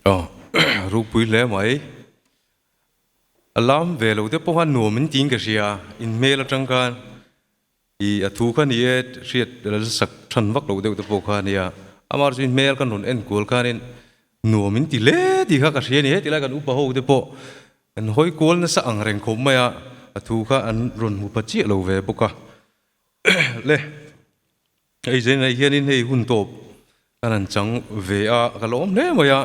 Aw, ropui hle mai. A lam ve lo te pawh khan nuam in tiin ka hria, in hmel atang khan i a thu kha ni e hriat la sak than vak lo deuh te pawh kha nia. Amah chu in hmel kan rawn en kual khanin nuam in ti hle tih kha ka hria a ni. Heti lai kan upa ho te pawh an hawi kual nasa ang reng khawp mai a, a thu kha an rawn hmu pha chiah lo ve bawk a. Le. Hei zenah hianin hei hun tawp kan han chang ve a, ka lawm hle mai a,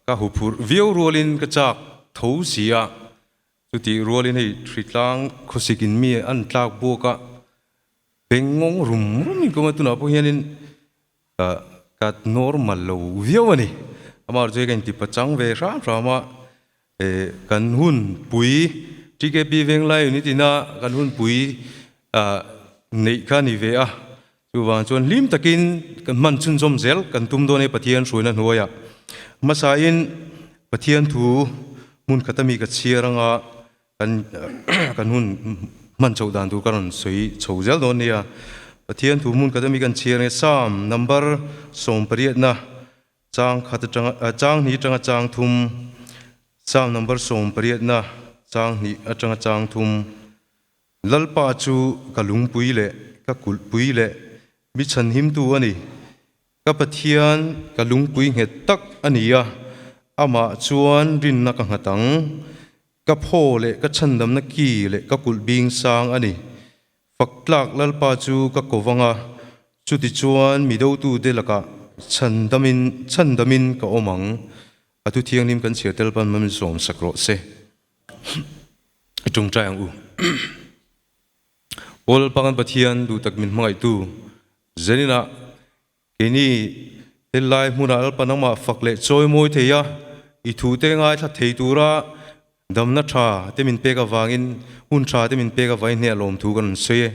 ka huphurh viau rualin ka chak tho si a, chutih rualin hei hritlang khawsikin mi an tlak buak a, bengngawng rum rum in kawng a, tunah pawh hianin ka normal lo viau a ni, amaherawhchu hei ka inti pachang ve hram hram a, Kan hun pui TKP Venglai Unit ina kan hun pui neih kha ni ve a, chuvang chuan hlim takin kan hman chhunzawm zel kan tum dawn e Pathian hruaina hnuaiah. Hmasain Pathian thu hmun khat ami ka chhiar anga kan kan hun hman chhoh dan tur ka rawn sawi chho zel dawn nia. Pathian thu hmun khat ami kan chhiar nge Psalm number 18na Chang khat atanga chang hnih atanga chang thum, Psalm number 18na chang hnih atanga chang thum, Lalpa chu ka lungpui leh ka kulhpui leh mi chhanhimtu a ni, ka Pathian ka lungpui nghet tak a ni a, amah chuan rinna ka nghat ang, ka phaw leh ka chhandamna ki leh ka kulh bing sang a ni. Fak tlak Lalpa chu ka ko vang a, chutichuan mi dotute lakah chhandamin chhandamin ka awm ang. A thu thianghlim kan chhiar tel pan min sawm sak rawh se. I tawngtai ang u. Aw Lalpa kan Pathian duhtak min hmangaihtu Zeninah keini helai hmunah Lalpa nangmah fak leh chawi mawi thei a, i thute ngaithla thei tura Damna tha te min pek avangin, hun tha te min pek avangin hne a lawmthu kan rawn sawi e.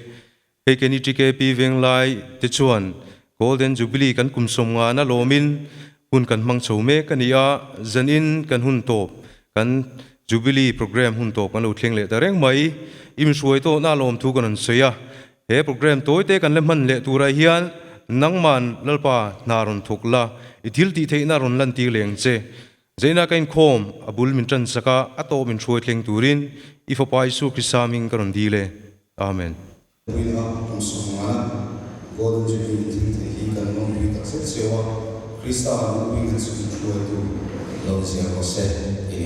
Hei keini TKP Venglai te chuan Golden Jubilee kan kum sawmngana lawmin hun kan hmang chho mek a ni a, zanin kan hun tawp kan Jubilee programme hun tawp kan lo thleng leh ta reng mai. I min hruai tawhna a lawmthu kan rawn sawi a, he programme tawi te kan la hman leh turah hian nangman Lalpa hna rawn thawk la, i thil tih theihna rawn lantir leh ang che. Zeina ka inkhawm, a bul min ṭan sak a, a tawp min hruai thleng turin i Fapa Isua Krista hming ka rawn dil e. Amen. Puina kum sawmngana Golden Jubilee in thil theih hi kan lawmpui tak zet zeuh a, Krista lungpui nghet chu min hruaitu lo ziah rawh se i ni.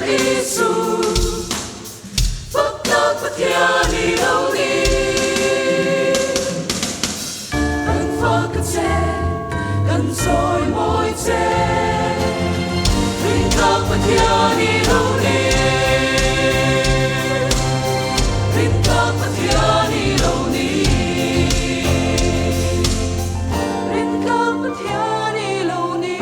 Isu, Fak tlak Pathian i lo ni. Kan fak a che, kan sawi mawi che, Rin tlak Pathian i lo ni. Rin tlak Pathian i lo ni. Rin tlak Pathian i lo ni.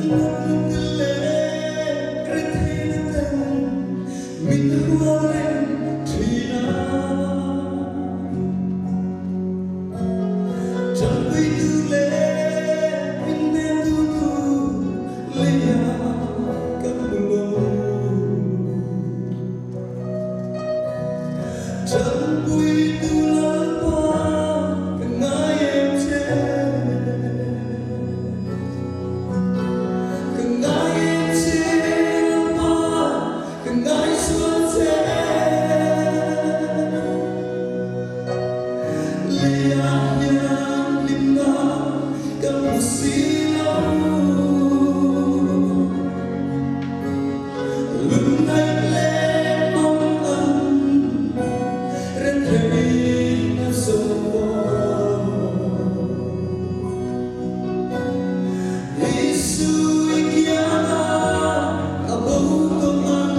Lungngaihna leh retheihna ten min hual reng thin a. Tanpuitu leh min hnemtu tur leia ka hmu lo. Tanpuitu Lalpa ka ngai em che. Ka ngai em che Lalpa, ka ngai sual che. Leiah hian hlimna ka hmu si lo. Lungngaih leh mawng ang rethei na zawng pawh. Isu i kianga a bo tawh ang.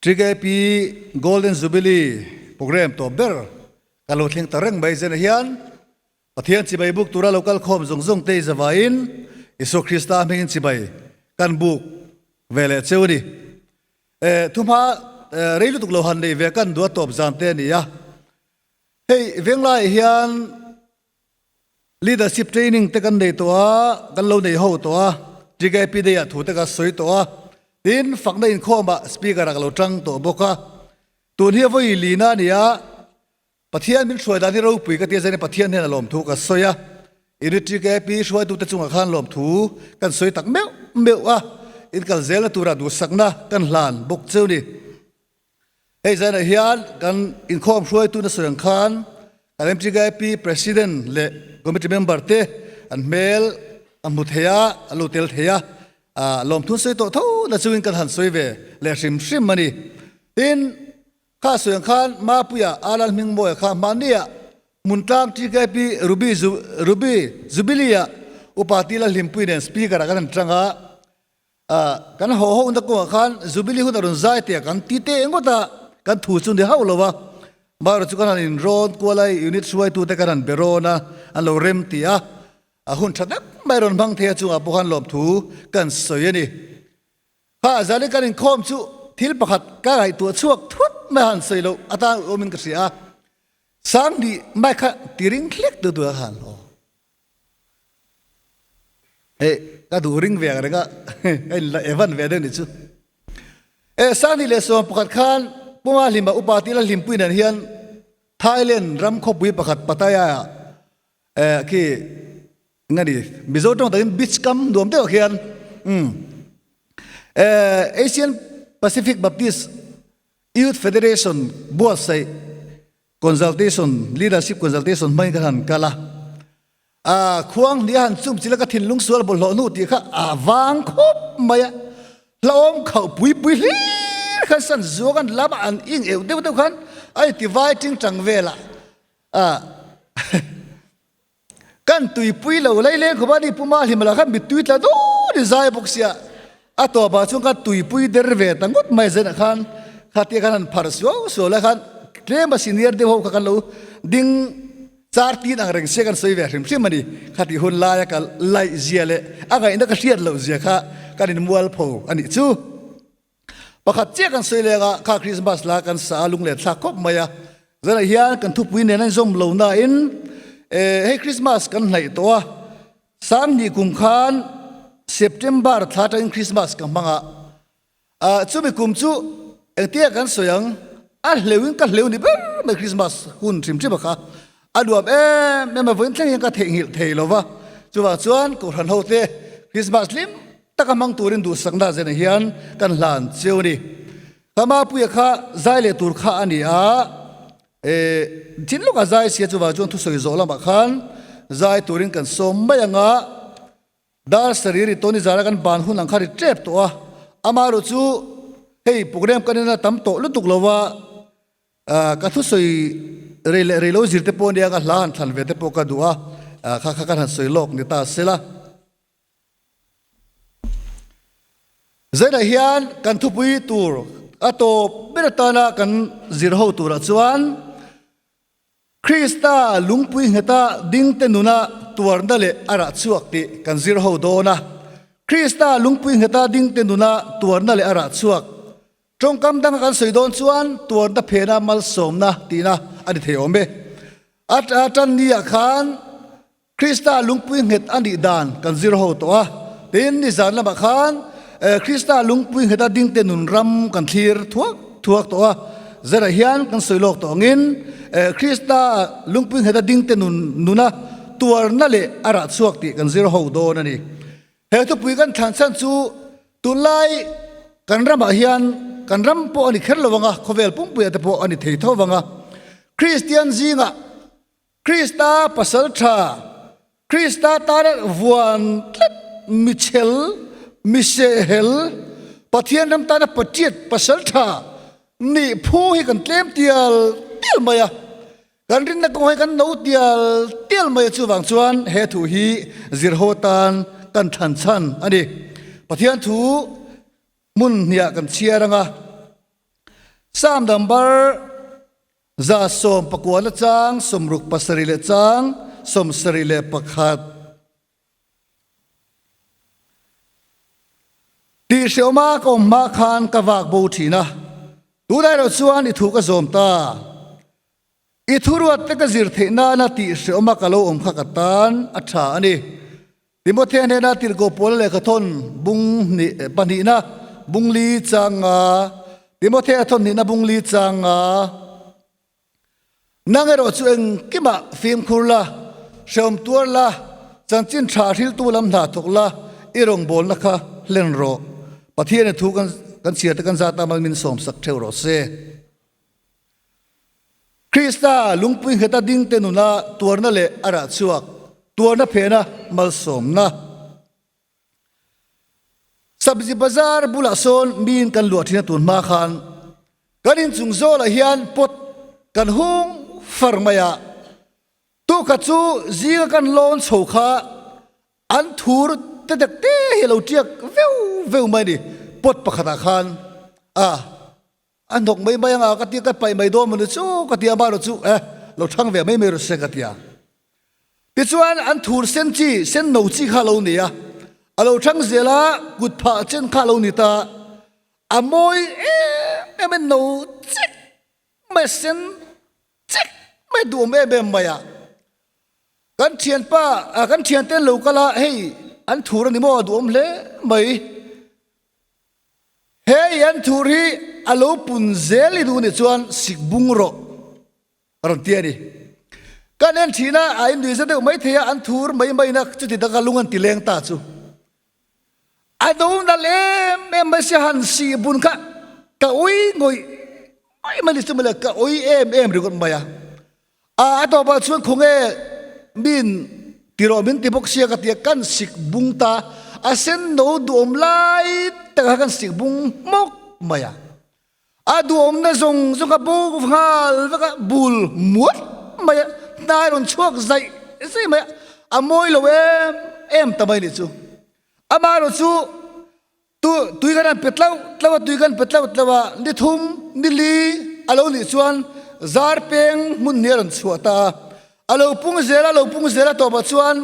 TKP Golden Jubilee Programme tawp ber kan lo thleng ta reng mai zenah hian Pathian chibai buk tura lo kal khawm zawng zawng te zavaiin Isua Krista hmingin chibai kan buk ve leh cheu a ni. Thuhma rei lutuk lo han neih ve kan duh a tawp zan te a ni a. Hei venglaiah hian Leadership training te kan nei tawh a, kan lo nei ho tawh a, TKP Day ah thu te ka sawi tawh a, tin fakna inkhawmah speaker ah ka lo tang tawh bawk a. Tun hi a vawi lina a ni a, Pathian min hruai dan hi ropui ka ti a, zain Pathian hian a lawmthu ka sawi a, Unit TKP hruaitute chungah khan lawmthu kan sawi tak meuh meuh a. in kal zelna tura duhsakna kan hlan bawk cheu ni. Hei zanah hian kan inkhawm hruaitu na sawi ang khan kan MTKIP President leh Committee member te an hmel a hmu thei a, an lo tel thei a, lawmthun sawi tawh tho na chungin kan han sawi ve leh hrim hrim a ni. Tin, kha sawi ang khan Mapuia Alan Hmingmawia kha hmahniah Hmuntlang TKP Ruby Ruby Jubilee-ah Upa Tila Hlimpui nen Speaker-ah kan han tang a, Kan haw ho na kawngah khan Jubilee hun a rawn zai teh a kan ti teh ngawt a, kan thu chu ni hauh lo a. Marawh chu kan han inrawn kual a, unit hruaitute kan han be rawn a, an lo rem ti a, a hun tha tak mai rawn hmang thei a chungah pawh khan lawmthu kan sawi a ni. Kha zan i kan inkhawm chu thil pakhat ka ngaihtuah chhuak thut mai han sawi loh atan awmin ka hria a, Sanghnih mai kha ti ring hlek tu tur a khan aw. Hei ka duh ring ve ang reng a, ka in la evan ve deuh ni chu. E Sangni leh sawm pakhat khan Puma Hlima upa tila Hlimpui nen hian Thailand ram khawpui pakhat Pattaya ah e khi eng a ni Mizo tawng takin beach kam nuam deuh ah khian umm e Asian Pacific Baptist Youth Federation buatsaih Consultation, Leadership Consultation hmangin kan han kal a, a khuang hnih a han chum chilh a, ka thinlung sual bawlhhlawh hnu tih kha a vang khawp mai a, hlauhawm khauh pui pui hlir khan san zuang an lam a, an ing euh deuh deuh khan a inti vai ting tang vel a, a Kan tuipui lo lei leng khawp a ni Puma Hlimala khan mittui tla dun in zai bawk sia a tawpah chuan khan tuipui der ve ta ngawt mai zenah khan khatia khan han phar suau suau lai khan tlem a senior deuh ho kha kan lo ding char tin ang reng sia kan sawi ve hrim hrim a ni khatih hun laia ka laih zia leh a ngaihna ka hriat loh zia kha kan in mualpho a nih chu. Pakhat chiah kan sawi leng a, kha Christmas la kan sa a lunglen thlak khawp mai a. Zanah hian kan thupui nen a inzawm lo nain hei Christmas kan hnaih tawh a, Sanghnih kum khan September thla atangin Christmas ka hmang a, chumi kum chu engtia kan sawi ang, a hleuhin ka hleu ni ber mai Christmas hun hrim hrim a kha a nuam em em a, vawiin thleng hian ka theihnghilh thei lo va, chuvang chuan Kohhran hote Christmas hlim Taka hmang turin duhsakna zenah hian kan hlan cheu a ni. Ka Mapuia kha zai leh tur kha a ni a, e, thin lawkah zai sia chuvang chuan thusawi zawh lamah khan zai turin kan sawm mai ang a, dar sarih ri tawh ni zara kan ban hun ang kha ri tep tawh a, amaherawh chu hei program kan ina tam tawh lutuk lo va, ka thusawi rei leh rei lo zir te pawh a nia ka hla han thlan ve te pawh ka duh a, kha kha kan han sawi lawk ni ta sela. Zainah hian kan thupui tur a tawp ber atana kan zir ho turah chuan Krista lungpui ngheta dingte nuna tuarna leh a rah chhuak tih kan zir ho dawn a. Krista lungpui ngheta dingte nuna tuarna leh a rah chhuak. Tawngkam danga kan sawi dawn chuan tuarna phena malsawmna tihna a ni thei awm e. A tan ni-ah khan Krista lungpui nghet a nih dan kan zir ho tawh a, tin nizan lamah khan Krista lungpui ngheta dingte nun ram kan thlir thuak thuak tawh a, zerah hian kan sawi lawk tawh angin Krista lungpui ngheta dingte nun nuna tuarna leh a rah chhuak tih kan zir ho dawn a ni. He thupui kan thlan chhan chu tunlai kan ramah hian kan ram pawh a ni kher lo ang a, khawvel pumpuiah te pawh a ni thei tho vang a, Kristian zingah Krista pasal tha, Krista tana vuan tlat michel, misehel, Pathian ram tana patriot pasal tha nih phu hi kan tlem tial tial mai a, kan rinna kawng hi kan no tial tial mai a, chuvang chuan he thu hi zirho atan kan thlan chhan a ni. Pathian thu hmun hniah kan chhiar ang a, Psalm number 119 chang 67 leh chang 71. Tih hreawma ka awm hma khan ka vak bo thin a, tunah erawh chuan i thu ka zawm ta. I thuruat te ka zir theih nana tih hreawma ka lo awm kha ka tan a tha a ni. Timothea hnena tirhkoh Paula lehkhathawn bung hnih pahnihna bung li changa Timothea thawn hnihna bung li changa Nang erawh chu engkimah fimkhur la, hreawm tuar la, chanchin tha hriltu lam hna thawk la, i rawngbawlna kha hlen rawh. Pathian thu kan kan chhiar te kan zat a mal min sawm sak theuh rawh se. Krista lungpui ngheta ding te nuna tuarna leh a rah chhuak tuarna phena malsawmna. Sabzi bazar bulah sawn miin kan luah thin a tun hma khan kan inchung zawlah hian pot kan hung far mai a, tukha chu zinga kan lawn chho kha an thur te tak te hi a lo tiak veu veu mai a ni pot pakhatah khan a. A hnawk mai mai anga ka tia ka paih mai dawn mawni chu ka tia amaherawh chu eh lo thang ve mai mai rawh se ka tia. Tichuan an thur sen chi sen no chi kha lo ni a, a lo thang zel a kut phah chen kha lo ni ta, a mawi em em in no chek mai sen chek mai duhawm em em mai a. Kan thianpa kan thiante an lo kal a hei an thur a ni maw a duhawm hle mai. He i an thur hi a lo pun zel i duh nih chuan sik bung rawh a rawn ti a ni. Kan en thin a, a innuih za deuh mai thei a, an thur mai mai na chuti taka lung an ti leng ta chu. A do nalh em em mai sia han sih bun kha ka ui ngawih mai mai ni chu mawle ka ui em em ringawt mai a. A a tawpah chuan khawnge min ti rawh min ti bawk sia ka tia kan sik bung ta a sen no duhawm lai takah kan sik bung hmawk mai a a duhawmna zawng zawng a bo nghal vek a bul muat mai a hnai rawn chhuak zaih zaih mai a a mawi lo em em ta mai nih chu amaherawh chu Tu tui kan han pe tlauh tlauh a, tui kan pe tlauh tlauh a, ni thum, ni li a lo nih chuan zar peng hmun hi a rawn chhuah ta a. A lo pung zel a, a lo pung zel a tawpah chuan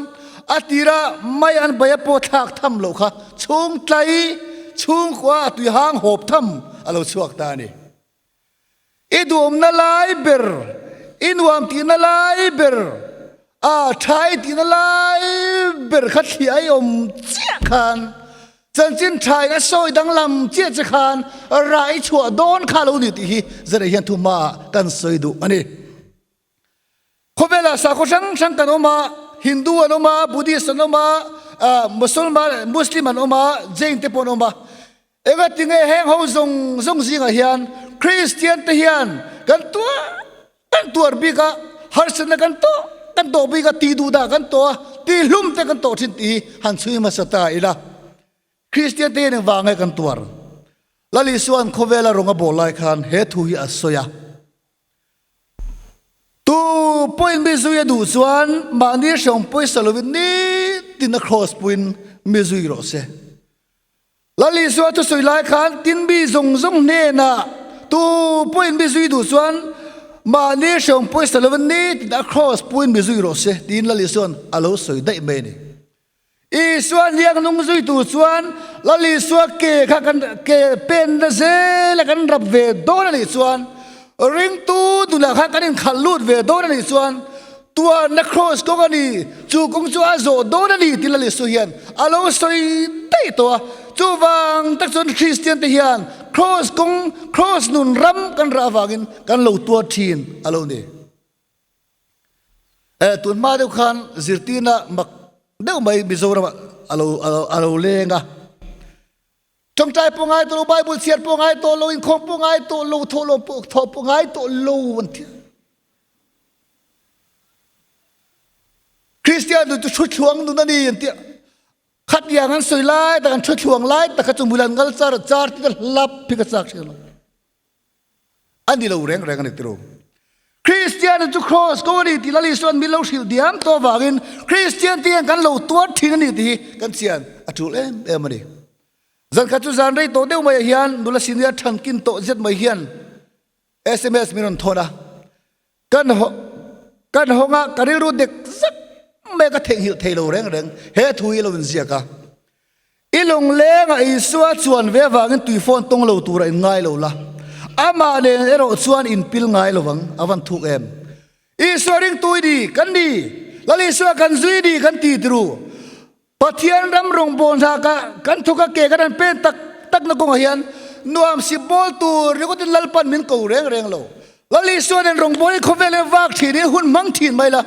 a tira mai an bai a pawh thlak tham loh kha chhung tlai chhungkua a tui hang hawp tham a lo chhuak ta a ni. I duhawmna lai ber, i nuam tihna lai ber, a tha i tihna lai ber kha thliah i awm chiah khan, chanchin tha in a sawi danglam chiah che khan rah i chhuah dawn kha lo ni tih hi zanah hian thu hmaah kan sawi duh a ni. Khawvelah sakhaw hrang hrang kan awm a, Hindu an awm a, Buddhist an awm a, Musalman, Muslim an awm a, Jain te pawh an awm a. Engatinge heng ho zawng zawng zingah hian Kristian te hian kan tuar kan tuar bik a, harsatna kan tawh kan tawh bik a, tih duhdah kan tawh a, tih hlum te kan tawh thin tih hi han chhui hmasa ta ila. Kristian te hian engvang nge kan tuar? Lal Isua'n khawvela rawng a bawl lai khan he thu hi a sawi a. Tu pawhin mi zui a duh chuan mahni hreawm pawisa lovin nitin a cross puiin mi zui rawh se. Lal Isua thusawi lai khan tin mi zawng zawng hnenah tu pawhin mi zui duh chuan mahni hreawm pawisa lovin nitin a cross puiin mi zui rawh se tiin Lal Isua'n a lo sawi daih mai a ni. Isua hliang nung zui tur chuan Lal Isua ke kha kan ke penna zela kan rap ve dawn a nih chuan ringtu nunah khan kan inkhalh lut ve dawn a nih chuan tuarna cross kawng a ni chu kawng chu a zawh dawn a ni tih Lal Isua hian a lo sawi daih tawh a. Chuvang tak chuan Kristian te hian cross kawng cross nun ram kan rah avangin kan lo tuar thin a lo ni. Eh tun hma deuh khan zirtirna mak deuh mai Mizoram ah alo alo leng a. Tawngtai pawh ngai tawh lo, Bible chhiar pawh ngai tawh lo, inkhawm pawh ngai tawh lo, thawhlawm pawh thawh pawh ngai tawh lo an ti. Kristian nun chu thuthluang nun a ni an ti. Khatiang an sawi lai tak an thuthluang lai tak kha chu mulan ngal char char ti ka hlap hi ka chak hrih lo. A ni lo reng reng a ni tiro. Kristian chu cross ko a ni tih Lal Isuan min lo hrilh diam tawh avangin Kristian te hian kan lo tuar thin a ni tih hi kan chian a tul em em a ni. Zan khat chu zan rei tawh deuh maiah hian nula senior thankin tawh zet mai hian sms min rawn thawn a. Kan kan hawng a, ka rilru dek zet mai ka theihnghilh thei lo reng reng. He thu hi a lo inziak a. I lunglengah Isua chuan ve avangin tuifawn tawng lo tura in ngai lo la, amah nen erawh chuan in pil ngai lo vang, a van thuk em? Isua ringtu i ni, kan ni, Lal Isua kan zui ni kan ti tiru. Pathian ram rawngbâwl hna ka kan thawk a, ke kan han pen tak takna kawngah hian nuam si bawl tur ringawtin Lalpan min ko reng reng lo. Lal Isua nen rawngbâwl hi khawvel hi vak thin in hun hmang thin mai la.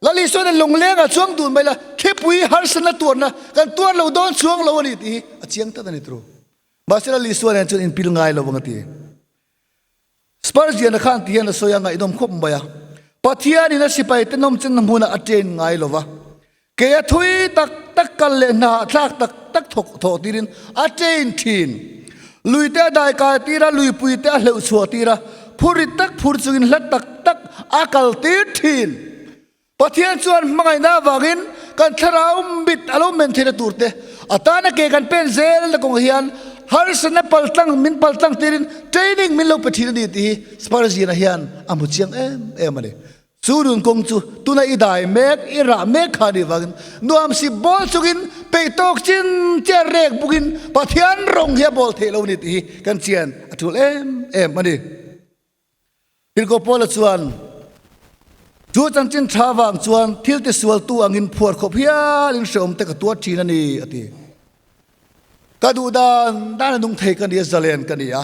Lal Isua nen lungleng ah chuang dun mai la, thlipui harsatna tuarna kan tuar lo dawn chuang lo a ni tih hi a chiang tlat a ni turu. Mahse Lal Isua nen chuan inpil ngai lo ang a ti. Spurgeon-a khan ti hian a sawi a, ngaihnawm khawp mai a. Pathianin a sipaite nawmchenna hmunah a train ngai lo va. Kei a thui tak tak kal leh hna thlak tak tak thawk thawh tirin a train thin. Luite a dai kai tir a, luipuite a hleuh chhuah tir a, phur rit tak phur chungin hla tak tak a kal tir thin. Pathian chuan hmangaihna avangin kan thlarau mit a lo men theihna tur te, a tana ke kan pen zelna kawngah hian harsatna paltlang min paltlang tirin training min lo pe thin a ni tih hi Spurgeon-a hian a hmu chiang em em a ni. Chu nun kawng chu tuna i dai mek, i rah mek kha anih vangin nuamsi bawl chungin peih tawk chin chiah rek bukin Pathian rawng hi a bawl theih lo a ni tih hi kan chian a tul em em a ni. Tirhkoh Paula chuan chu chanchin tha vang chuan thil tisualtu angin phuar khawp hialin hreawm te ka tuar thin a ni a ti. Ka duh dan dan a nung thei ka ni a, zalen ka ni a.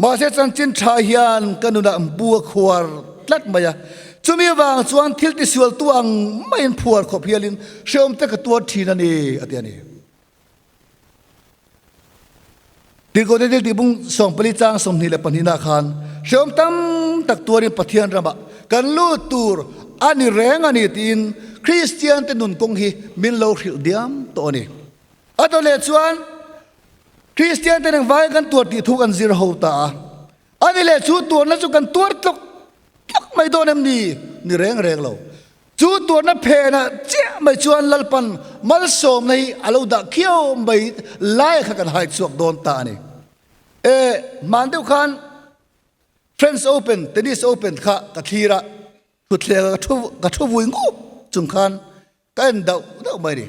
Mahse chanchin tha hian ka nunah bu a khuar tlat mai a. Chumi avang chuan thil tisualtu ang maiin phuar khawp hialin hreawm te ka tuar thin a ni a ti a ni. Tirhkoh te thil tihbung 14 chang 22 ah khan hreawm tam tak tuarin Pathian ramah kan lut tur a ni reng a ni tiin Kristian te nun kawng hi min lo hrilh diam tawh a ni. A dawt leh chuan Kristian ten engvangin kan tuar tih thu kan zir ho ta a. A ni leh chu tuarna chu kan tuar tlawk tlawk mai dawn em ni? Ni reng reng lo. Chu tuarna phenah chiah mai chuan Lalpan malsawmna hi a lo dah khiau mai lai kha kan hai chhuak dawn ta a ni. E, hman deuh khan French Open, Tennis Open kha ka thlir a, thutthleng ah ka thu ka thu vui ngup chung khan ka en dauh dauh mai a ni.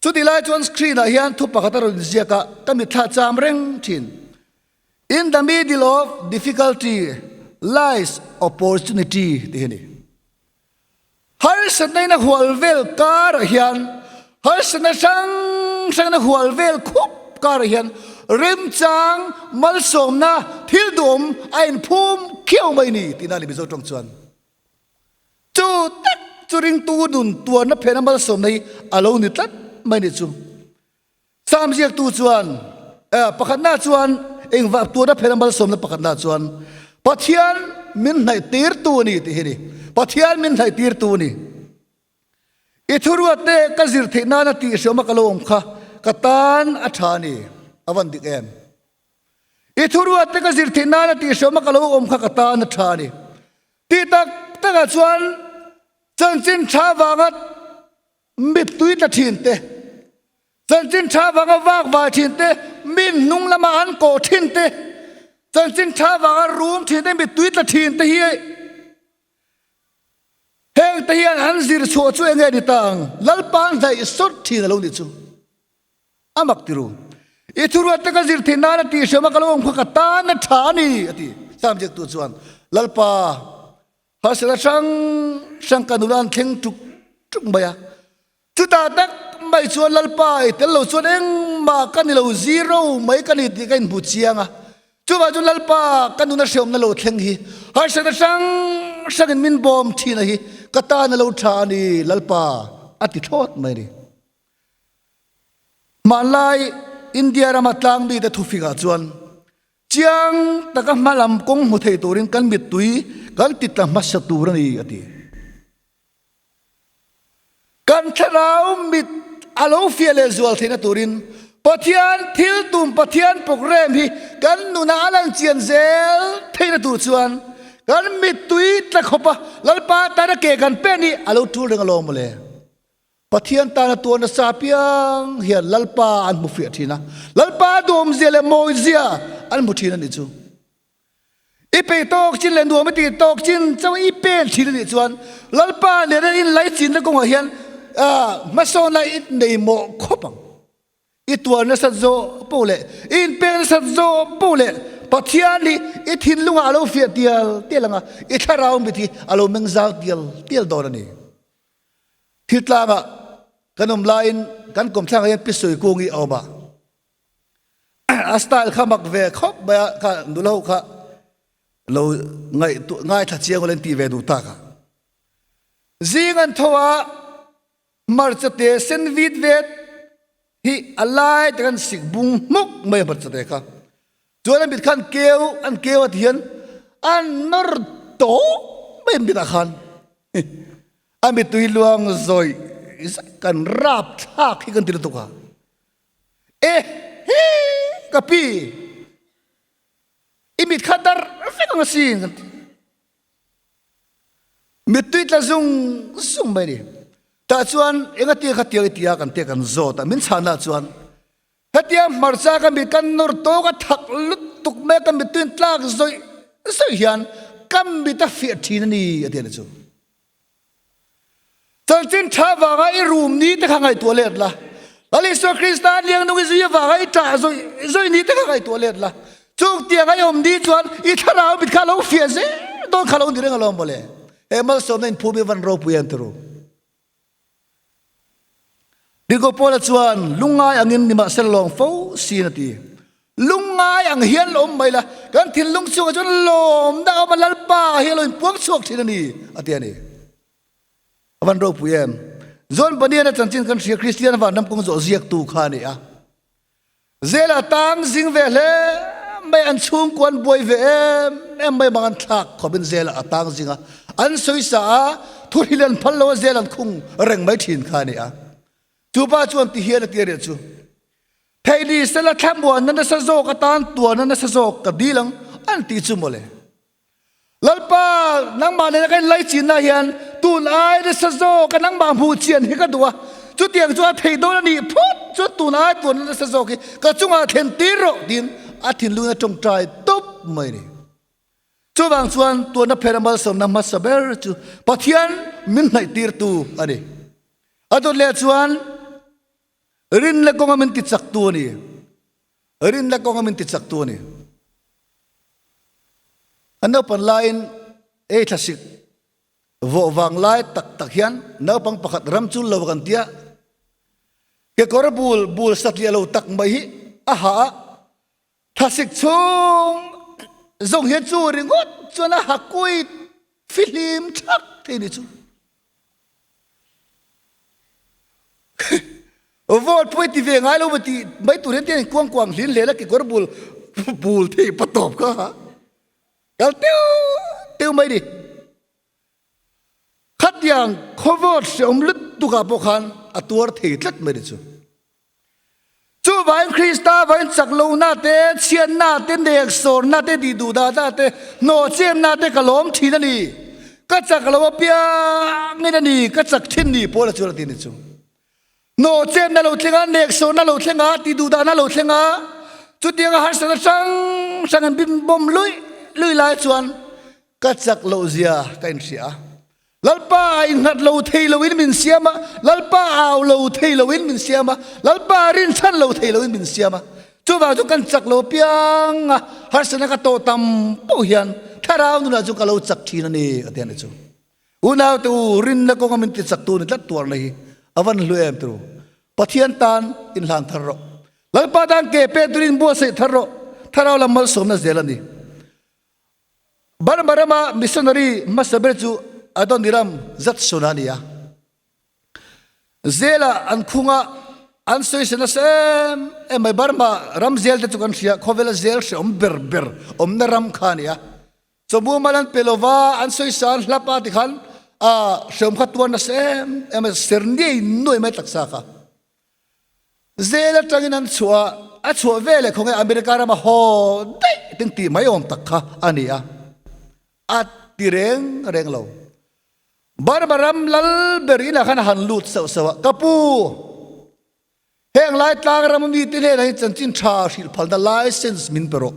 Chutih lai chuan screen ah hian thu pakhat a rawn inziak a, ka mitthla cham reng thin. In the middle of difficulty lies opportunity tih hi a ni. Harsatna in a hual vel karah hian harsatna hrang hrang in a hual vel khup karah hian remchang malsawmna thil duhawm a inphum khiau mai ni tihna a ni Mizo tawng chuan. Chu tak chu ringtu nun tuarna phena malsawmna hi a lo ni tlat mai ni chu. Sam ziaktu chuan pakhatna chuan engvah tuarna phena malsawmna pakhatna chuan Pathian min hnaih tirtu a ni tih hi a ni. Pathian min hnaih tirtu a ni. I thuruat te ka zir theih nana tih hriawma ka lo awm kha ka tan a tha a ni. A van dik em? I thuruat te ka zir theih nana tih hriawma ka lo awm kha ka tan a tha a ni. Tih tak takah chuan chanchin tha vanga mittui tla thin te, chanchin tha vanga vak vai thin te, min hnung lama an kawh thin te, chanchin tha vanga rum thin te, mittui tla thin te hi heng te hian an zir chhuah chu enge ni ta ang? Lalpa an hnaih sawt thin a lo ni chu. A mak ti ru. I thuruat te ka zir theih nan a tih hriam a ka lo awm kha ka tan a tha a ni a ti. Sam ziaktu chuan Lalpa harsatna hrang hrang ka nula an thleng tuk tuk mai a. Chutah tak mai chuan Lalpa i tel lo chuan engmah ka ni lo zero mai ka ni tih ka inhmu chiang a. Chuvang chu Lalpa ka nuna hriamna lo thleng hi harsatna hrang hrangin min bawm thin a hi ka tan a lo tha a ni Lalpa a ti thlawt mai a ni. Hmanlai India rama tlangmite thufingah chuan chiang taka hmalam kawng hmu thei turin kan mittui kan ti tla hmasa tur a ni a ti. Kan thlarau mit a lo fiah leh zual theihna turin Pathian thil tum Pathian program hi kan nunah a lan chian zel theihna tur chuan kan mittui tla khawpa Lalpa tana ke kan pen hi a lo tul reng alawm mawle. Pathian tana tuar nasa apiang hian Lalpa an hmu fiah thin a, Lalpa duhawmzia leh mawizia an hmu thin a nih chu. I peih tawk chin leh nuam i tih tawk chin chauh i pen thin a nih chuan Lalpa nena inlaichinna kawngah hian hmasawnna i nei mawh khawp ang. I tuar nasat zawh poh leh i inpek nasat zawh poh leh Pathian hi i thinlungah a lo fiah tial tial ang a, i thlarau mit hi a lo meng zau tial tial dawn a ni. Thil tlangah kan awm laiin kan kawmthlangah hian Pisui kung hi a awm a, a style kha mak ve khawp mai a, kha nula ho kha lo ngaithla chiang ula in tih ve duh tak a. Zing an tho a, hmarcha te sen vit vet. Hi a lai tak an sik bung hmuk mai a hmarcha te kha. Chuan an mit kha an keu an keu a ti hian an nawr tawp mai an mitah khan. A mittui luang zawih zawih kan rap thlak hi kan ti lutuk a. E he ka pi i mit kha dar vek ang asin kan ti. Mittui tla zung zung mai ni. Tah chuan engatia kha tiang i tia kan tia kan zawt a, min chhanah chuan hetia hmarcha ka mit kan nawr tawk a thak lutuk mai a, ka mittuiin tlak zawih zawih hian ka mit a fiah thin a ni a ti a ni chu. Chanchin tha vanga i rum ni te kha ngaihtuah let la. Lal Isua Krista liangnung i zui avanga i ṭah zawih zawih ni te kha ngaihtuah let la. Chung tiang a i awm ni chuan i thlarau mit kha a lo fiah zel dawn kha lo ni reng alawm mawle. He malsawmna inphum hi van ropui em turu. Tirhkoh Paula chuan lungngai angin nimahsela lawng fo siin a ti. Lungngai ang hian la awm mai la, kan thinlung chungah chuan lawmna a awm a, Lalpa hi a lo inpuang chhuak thin a ni, a ti a ni. A van ropui em? John Bunyan-a chanchin kan hria Kristian vanram kawng zawh ziaktu kha a ni a. Zela tang zing ve hle mai an chhungkua an buai ve em em mai mang an thlak khawpin Zela a tang zing a, an sawisa a, thu hril an phal lo a Zel an khung reng mai thin kha a ni a. Chu pa chuan ti hian a ti a nih chu, Thei ni sela thlamuanna nasa zawk atan tuarna nasa zawk ka dil ang an tih chu mawle. Lalpa, nangmah nena ka inlaichinna hian tun ai nasa zawk a nangmah hmuh chian hi ka duh a, chutiang chu a thei dawn a nih phawt chuan tun ai tuarna nasa zawk hi ka chungah thlen tir rawh tiin a thinlungin a tawngtai tawp mai a ni. Chuvang chuan tuarna phena malsawmna hmasa ber chu Pathian min hnaih tirtu a ni. A dawt leh chuan rinna kawnga min tichaktu a ni. Rinna kawnga min tichaktu a ni. An naupan laiin ei thlasik vawh vang lai tak tak hian naupang pakhat ram chul lo kan tia kekawr bul bul satliah lo tak mai hi a ha a, thlasik chhung zawng hian chu ringawt chuan a ha kuit fihlim thak thei ni chu. Vote pawh i ti ve ngai lo maw tih mai tur hian tiang kuang kuang hlin hle la kekawr bul bul thei pa tawp kha kal teu teu mai ni. Khatiang khaw vote hreawm lutuk ah pawh khan a tuar thei tlat mai ni chu. Chuvangin Krista vain chak lohna te, chhiatna te, neksawrna te, tihduhdahna te, hnawhchemna te ka lawm thin a ni. Ka chak lo apiangin a ni, ka chak thin ni Paula chuan a ti ni chu. Hnawhchemna lo thleng a, neksawrna lo thleng a, tihduhdahna lo thleng a, chutianga harsatna hrang hrang an bim bawm luih luih lai chuan ka chak loh zia ka inhria a. Lalpa a innghat lo thei loin min siam a, Lalpa a au lo thei loin min siam a, Lalpa a rinchhan lo thei loin min siam a. Chuvang chu kan chak lo piang a, harsatna ka tawh tam poh hian thlarau nunah chu ka lo chak thin a ni a ti a ni chu. Unaute u, rinna kawnga min tichaktu ni tlat tuarna hi a van hlu em turu. Pathian tan inhlan thar rawh. Lalpa tan ke pek turin buatsaih thar rawh. Thlarau lam malsawmna zel a ni. Burma rama missionary hmasa ber chu Adoniram Judson a ni a. Zela an khunga an sawi nasa em em mai. Burma ram zel te chu kan hria, khawvela zel hreawm ber ber awmna ram kha a ni a. Chawhmu mal an pe lova, an sawi sa an hlap a tikhan a hreawm kha tuar nasa em em a, ser niai nuai mai taksa kha. Zel atangin an chhuah a, a chhuah veleh khawnge America rama haw daih tin tih mai awm tak kha a ni a, a ti reng reng lo. Burma ram lal ber inah khan a han lut sauh sauh a, Ka pu, heng lai tlang ram mite hnenah hian chanchin tha hrilh phalna license min pe rawh.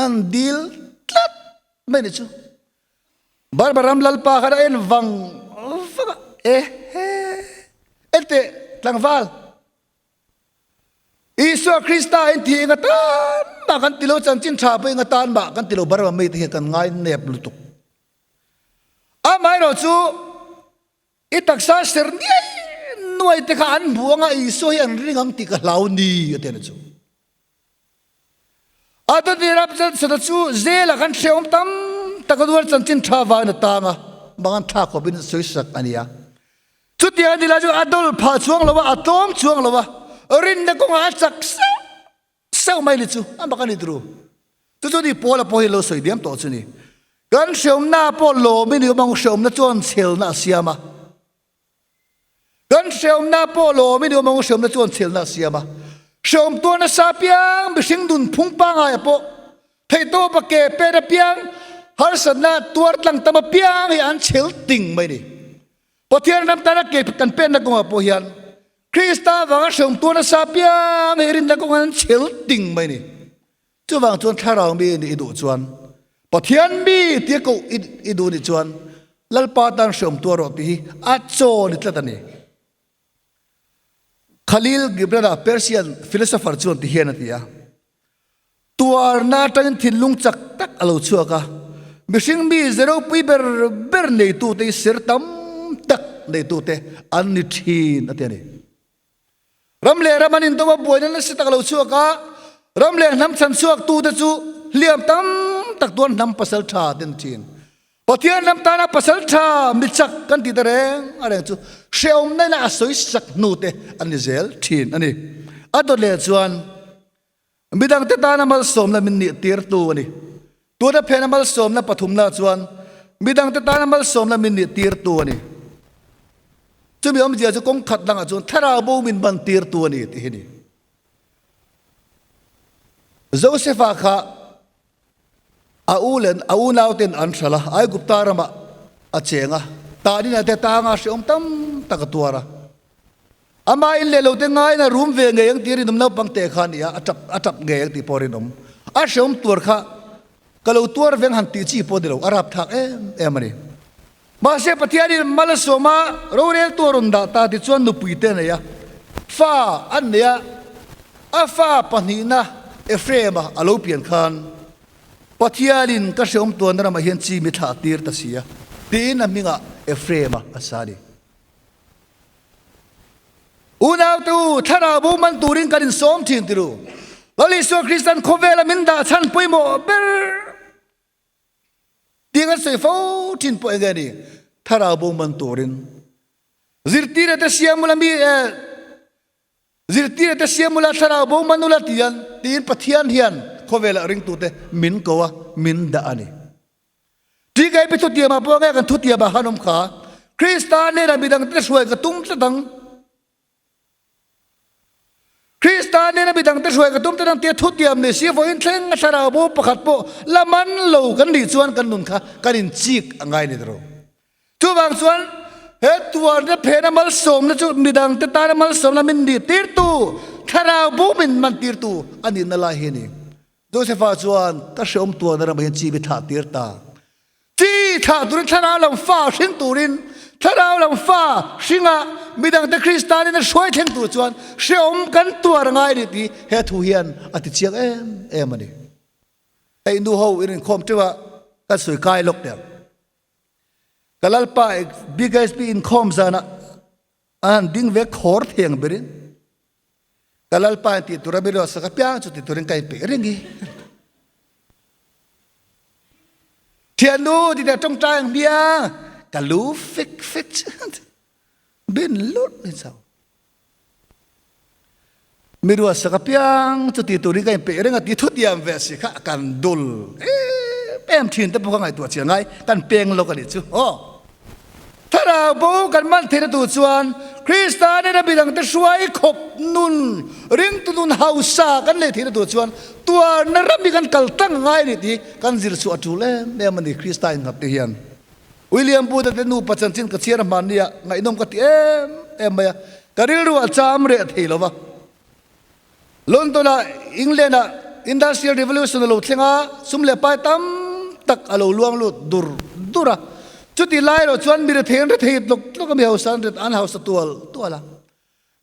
An dil tlat mai ni chu. Burma ram lalpa khan a en vang vang a, e he, enteh tlangval, Isua Krista in ti enga tan mah kan ti lo, chanchin tha pawh enga tan mah kan ti lo, Burma mite hian kan ngai nep lutuk. Amaherawh chu i taksa ser niai nuai te kha an hmu anga Isua hi an ring ang tih ka hlau ni a ti a ni chu. A dawt ram chanchin chu zela kan hreawm tam tak a duar chanchin tha vangin a tang a, mangan thlak khawpin a sawisak a ni a. Chutiang a ni lai chu a dawl phah chuang lo a, a tlawm chuang lo a. Rinna kawngah a chak sauh sauh mai ni chu a mak a ni turu. Chu chu ni Paula pawh hi lo sawi diam tawh chu ni. Kan hreawmna pawh lawmin i awm ang, hreawmna chuan chhelna a siam a. Kan hreawmna pawh lawmin i awm ang, hreawmna chuan chhelna a siam a. Hreawm tuar nasa apiang mihring nun phung pangaia pawh theihtawp a ke pen apiang harsatna tuar tlang tam apiang hi an chhel ting mai ni. Pathian ram tana ke kan penna kawngah pawh hian Krista vanga hreawm tuar nasa apiang hi rinna kawngah an chhel ting mai ni. Chuvang chuan thlarau mi nih i duh chuan Pathian mi tia koh i duh nih chuan Lalpa tan hreawm tuar rawh tih hi a chaw ni tlat a ni. Khalil Gibran-a Persian philosopher chuan ti hian a ti a, Tuarna atangin thinlung chak tak a lo chhuak a, mihring mi ze ropui ber ber neitute hi ser tam tak neitute an ni thin a ti a ni. Ram leh ram an indawm a, buaina nasa tak a lo chhuak a, ram leh hnam chhan chhuaktute chu hliam tam tak tuan hnam pasal tha te an thin. Pathian ram tana pasal tha mi chak kan tih ta reng a reng chu hrehawmna ina a sawi sak hnu te an ni zel thin a ni. A dawt leh chuan midangte tana malsawmna min nih tirtu a ni. Tuna phena malsawmna pathumna chuan midangte tana malsawmna min nih tirtu a ni. Chumi awmzia chu kawng khat dangah chuan thlarau bo min ban tirtu a ni tih hi ni. Josefa kha A u leh a unauten an hralh a, Aigupta ramah a cheng a, tanin a te tanga hrehawm tam tak a tuar a. Ama in leh lote ngaiin a rum ve ngei ang tih rinawm naupang teh kha a ni a, a tap a tap ngei ang tih pawh a rinawm. A hrehawm tuar kha ka lo tuar veng han tih chi pawh a ni lo, a rapthlak em em a ni. Mahse Pathianin mal a sawm a, roreltu a rawn dah ta tichuan nupui te a nei a, fa an nei a, a fa pahnihna Ephraim-a a lo pian khan Pathianin ka hreawm tuanna ramah hian chi mi thlah tir ta si a, tiin a hmingah Ephraim-a a sa a ni. Unaute u, thlarau bo man turin kan insawm thin ti ru. Lal Isua Kristan khawvela min dah chhan pawimawh ber Tiang an sawi fo thin pawh enge ni? Thlarau bo man turin zirtira te siam ula mi eh zirtira te siam ula thlarau bo man ula tian tiin Pathian hian khawvelah ringtute min ko a min dah a ni. Ṭikai pe thutiamah pawh nge kan thutiamah khan awm kha Krista hnenah midangte hruai ka tum tlat ang. Krista nena midangte hruai ka tum te nang tia thutiam ni si vawiin thleng a thlarau bo pakhat pawh la man lo kan nih chuan kan nun kha kan in chik a ngai ni tawh. Chuvang chuan he tuarna phena malsawmna chu midangte tana malsawmna min nih tirtu thlarau bo min man tirtu a nihna lai hi a ni. Josefa chuan ka hreawm tuarna ramah hian chi mi thlah tir ta. Chi thlah turin thlarau lam fa hring turin thlarau lam fa hringa midangte Kristanin a hruai thleng tur chuan hreawm kan tuar a ngai a ni tih he thu hian a ti chiang em em a ni. Hei nu ho in inkhawm teuh a kan sawi kai lawk teh ang. Ka Lalpa BKSP inkhawm zanah an han ding ve khawr thei ang berin ka Lalpa in tih tura mi ruatsak apiang chu ti turin ka inpeih reng hi. Thiannu ti teh tawngtai ang hmiang ka lu fek fek bin lut ni chau. Mi ruatsak apiang chu ti turin ka inpeih reng a ti thutiam ve si kha kan dul em em thin te pawh ka ngaihtuah chiang ngai kan peng lawk a nih chu aw. Thlarau bo kan man theihna tur chuan Krista nena midangte hruai khawp nun, ringtu nun hausa kan lei theihna tur chuan tuarna ram hi kan kal tlang a ngai a ni tih kan zir chhuah a tul em em a ni Krista innghat te hian. William Booth-a te nupa chanchin ka chhiar a hman nia ngaihnawm ka ti em em mai a, ka rilru a cham reh thei lo va. London-ah England-ah Industrial Revolution a lo thleng a, sum leh pai tam tak a lo luang lut dur dur a. Chuti lai erawh chuan mi rethei an rethei tlawk tlawk a, mi hausa an an hausa tual tual a.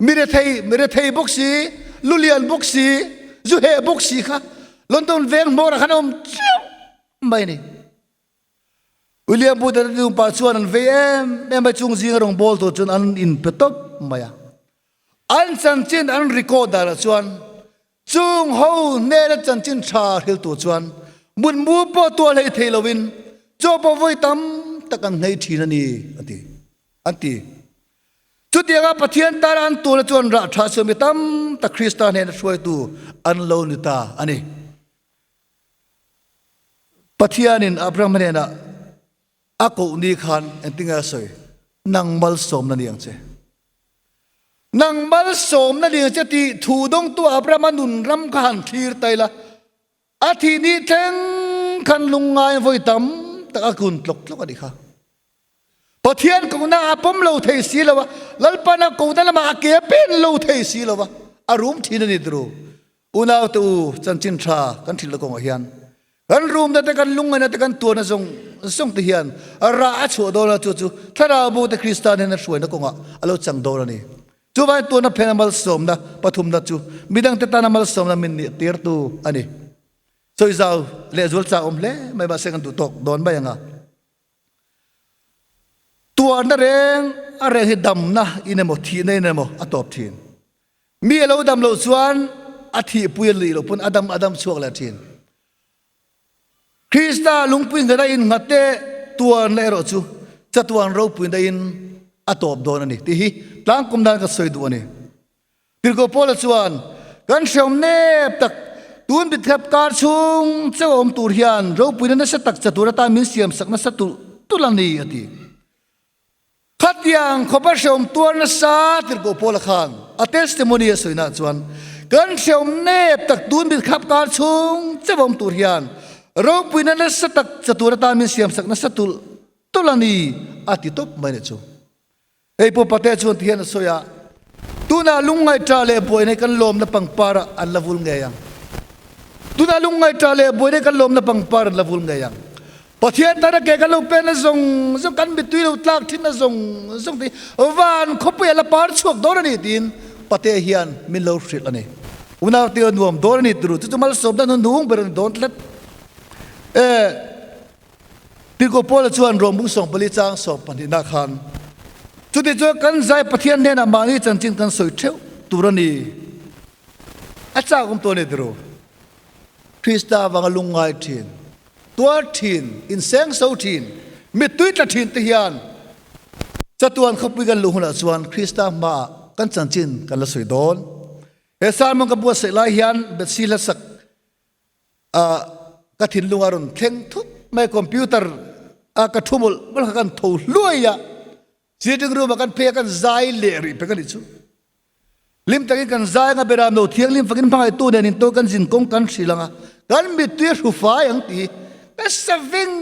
Mi rethei, mi rethei bawk si, lu lian bawk si, zu heh bawk si kha London veng hmawrah khan a awm chiah mai a ni. William Booth-a te nupa chuan an vei em em a, chung zinga rawngbâwl tur chuan an inpe tawp mai a. An chanchin an record danah chuan chung ho hnena chanchin tha hril tur chuan mutmu pawh tuah hlei thei lovin chaw pawh vawi tam tak an nghei thin a ni, a ti, an ti. Chutianga Pathian tana an tuarna chuan rah tha siam mi tam tak Krista hnena hruaitu an lo ni ta a ni. Pathianin Abraham hnenah a koh ni khan engtinge a sawi? Nang malsawmna ni ang che. Nang malsawmna ni ang che tih thu dawngtu Abrahama nun ram kha han thlir ta ila, a thih ni thleng khan lungngai vawi tam tak a kun tlawk tlawk a nih kha. Pathian kohna a pawm lo thei si lo a, Lalpan a kohna lamah a ke a pen lo thei si lo a, a rum thin a ni turu. Unaute u, chanchin tha kan thilna kawngah hian kan rumna te, kan lungngaihna te, kan tuarna zawng zawng te hian rah a chhuah dawn a, chu chu Thlarau bo te Krista hnena hruaina kawngah a lo chang dawn a ni. Chuvangin tuarna phena malsawmna pathumna chu midangte tana malsawmna min nih tirtu a ni. Sawizau lehzual chak awm hle mai mahse kan duh tawk dawn mai ang a. Tuarna reng a reng hi damna in emaw thihna in emaw a tawp thin. Mi a lo dam loh chuan a thihpui a luih loh pawn a dam a dam chhuak leh thin. Krista lungpui ngheta innghat te tuarna erawh chu chatuan ropuina in a tawp dawn a ni tih hi tlangkawm nan ka sawi duh a ni. Tirhkoh Paula chuan, Kan hreawm nep tak, tun bithlep kar chhung cheu a awm tur hian ropuina nasa tak cha tur atan min siamsak nasa tulh tulh a ni, a ti. Khatiang khawpa hreawm tuar nasa Tirhkoh Paula khan a testimony a sawinaah chuan, Kan hreawm nep tak, tun bithlep kar chhung cheu a awm tur hian ropuina nasa tak cha tur atan min siamsak nasa tulh tulh a ni, a ti tawp mai nih chu. Hei pawh pate chuan tihian a sawi a, Tunah lungngaihṭah leh buaina hi kan lawmna pangpar ah an la vul ngei ang. Tunah lungngaihṭah leh buaina hi kan lawmna pangpar an la vul ngei ang. Pathian tana ke kan lo penna zawng zawng, kan mittui lo tlak thinna zawng zawng te hi van khawpui a la par chhuak dawn a ni tiin pate hian min lo hrilh a ni. Unau te nuam dawn a ni turu chu chu malsawmna hnuhnung ber a ni dawn tlat. E. Tirhkoh Paula chuan Rom 14 chang 12 khan, Chutichuan kan zai Pathian hnenah mahni chanchin kan sawi theuh tur a ni. A chak awm tawh a ni tiraw? Krista avanga lungngai thin, tuar thin, inseng so thin, mittui tla thin te hian chatuan khawpui kan luh hunah chuan Krista hmaah kan chanchin kan la sawi dawn. He sermon ka buatsaih lai hian Bethsy hlasak ka thinlung a rawn thleng thut mai computer a ka thu mawlh mawlh kha kan tho hluai a sitting room ah kan phei a kan zai leh rih pek a nih chu hlim takin kan zai anga beram lo thianghlim fakin hmangaihtu nen in to kan zin kawng kan hrilh anga kan mittui a hru fai ang tih hi ka sa veng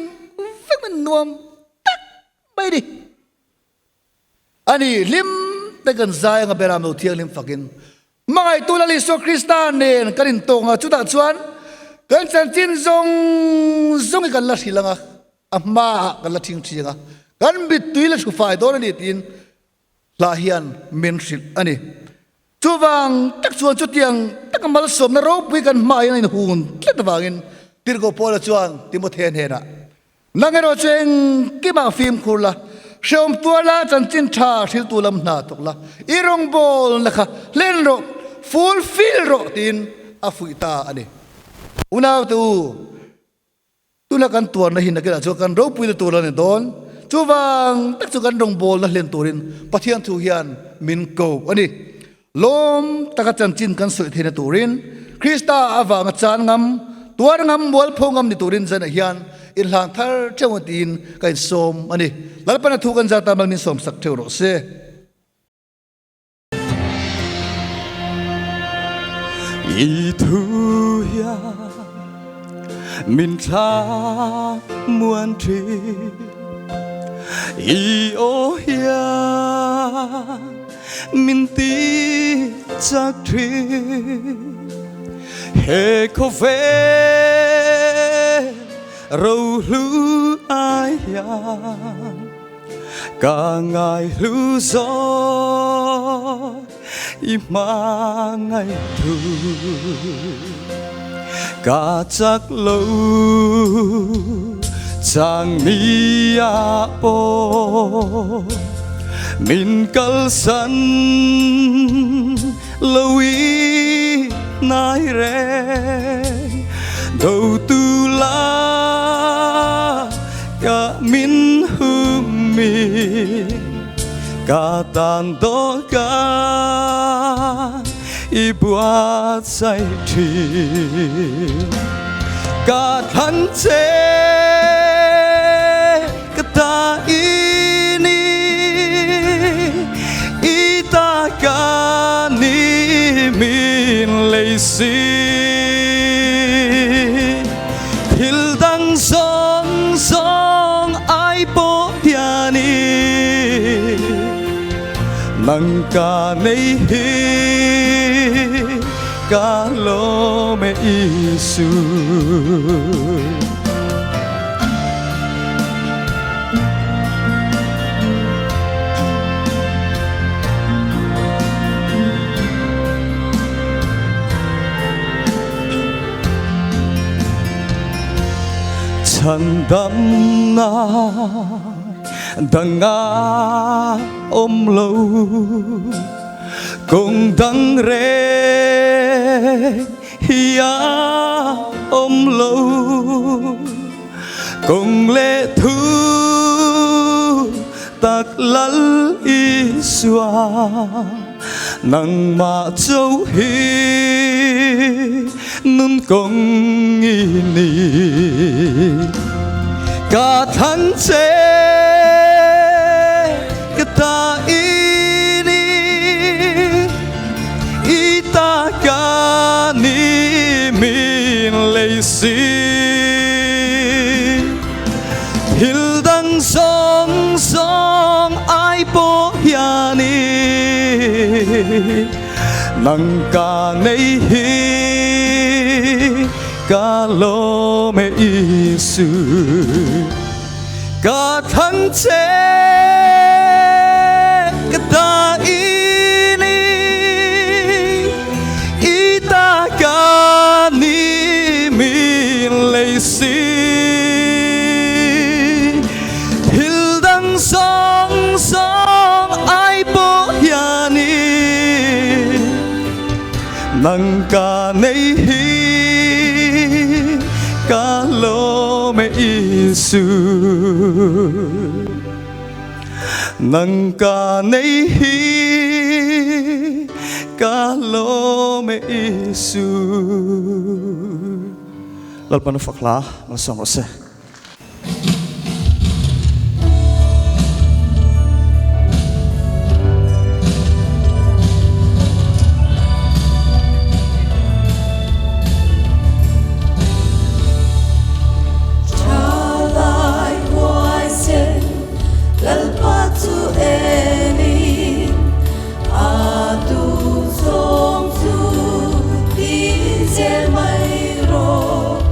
veng a nuam tak mai ni. A ni, hlim te kan zai anga beram lo thianghlim fakin hmangaihtu Lal Isua Krista nen kan intawng a, chutah chuan kan chanchin zawng zawng hi kan la hrilh anga, a hmaah kan la thingthing a, kan mittui la hrufai dawn a ni tiin hla hian min hrilh a ni. Chuvang tak chuan chutiang taka malsawmna ropui kan hmain a inhun tlat avangin Tirhkoh Paula chuan Timothea hnenah, Nang erawh chu engkimah fimkhur la, hrehawm tuar la, chanchin tha hriltu lam hna thawk la, i rawngbawlna kha hlen rawh, fulfill rawh tiin a fuih ta a ni. Unaute u, Tuna kan tuarna hi nakinah chuan kan ropuina tur a ni dawn. Chuvang tak chu kan rawngbawlna hlen turin Pathian thu hian min ko a ni. Lawm taka chanchin kan sawi theihna turin Krista avanga chan ngam, tuar ngam, mualpho ngam ni turin zanah hian inhlan thar theuh ang tiin ka insawm a ni. Lalpana thu kan zar tan mal min sawmsak theuh rawh se. I thu hian min thla muan thin I aw hian min ti chak thin He khawvel rohlu ai hian Ka ngai hlu zawk i hmangaih thu Ka chak lo chang ni ah pawh min kalsan lo i nai reng Do tu la ka min hum mi Ka tan dawhkan i buatsaih thin. Ka thlan che ka ta i ni, i ta ka ni min lei si. Thil dang zawng zawng ai pawh hian i nang ka nei hi ka lawm e Isu. Chhandamna dang a awm lo, kawng dang reng hi a awm lo, kawng leh thu tak Lal Isua. Nangmah chauh hi nun kawng i ni. Ka thlan che ka ta i ni, i ta ka ni min lei si. Thil dang zawng zawng ai pawh hian i nang ka nei hi ka lawm e Isu. Ka thlang che ka ta i ni, i ta ka ni min lei si. Thil dang zawng zawng ai pawh hian i nang ka nei hi ka lawm e Isu. Nang ka nei hi ka lawm e Isu. Lalpan a fak hla malsawm rawh se. Thalai huaisen Lalpa chu enin a duh zawng chu tin zel mai rawh.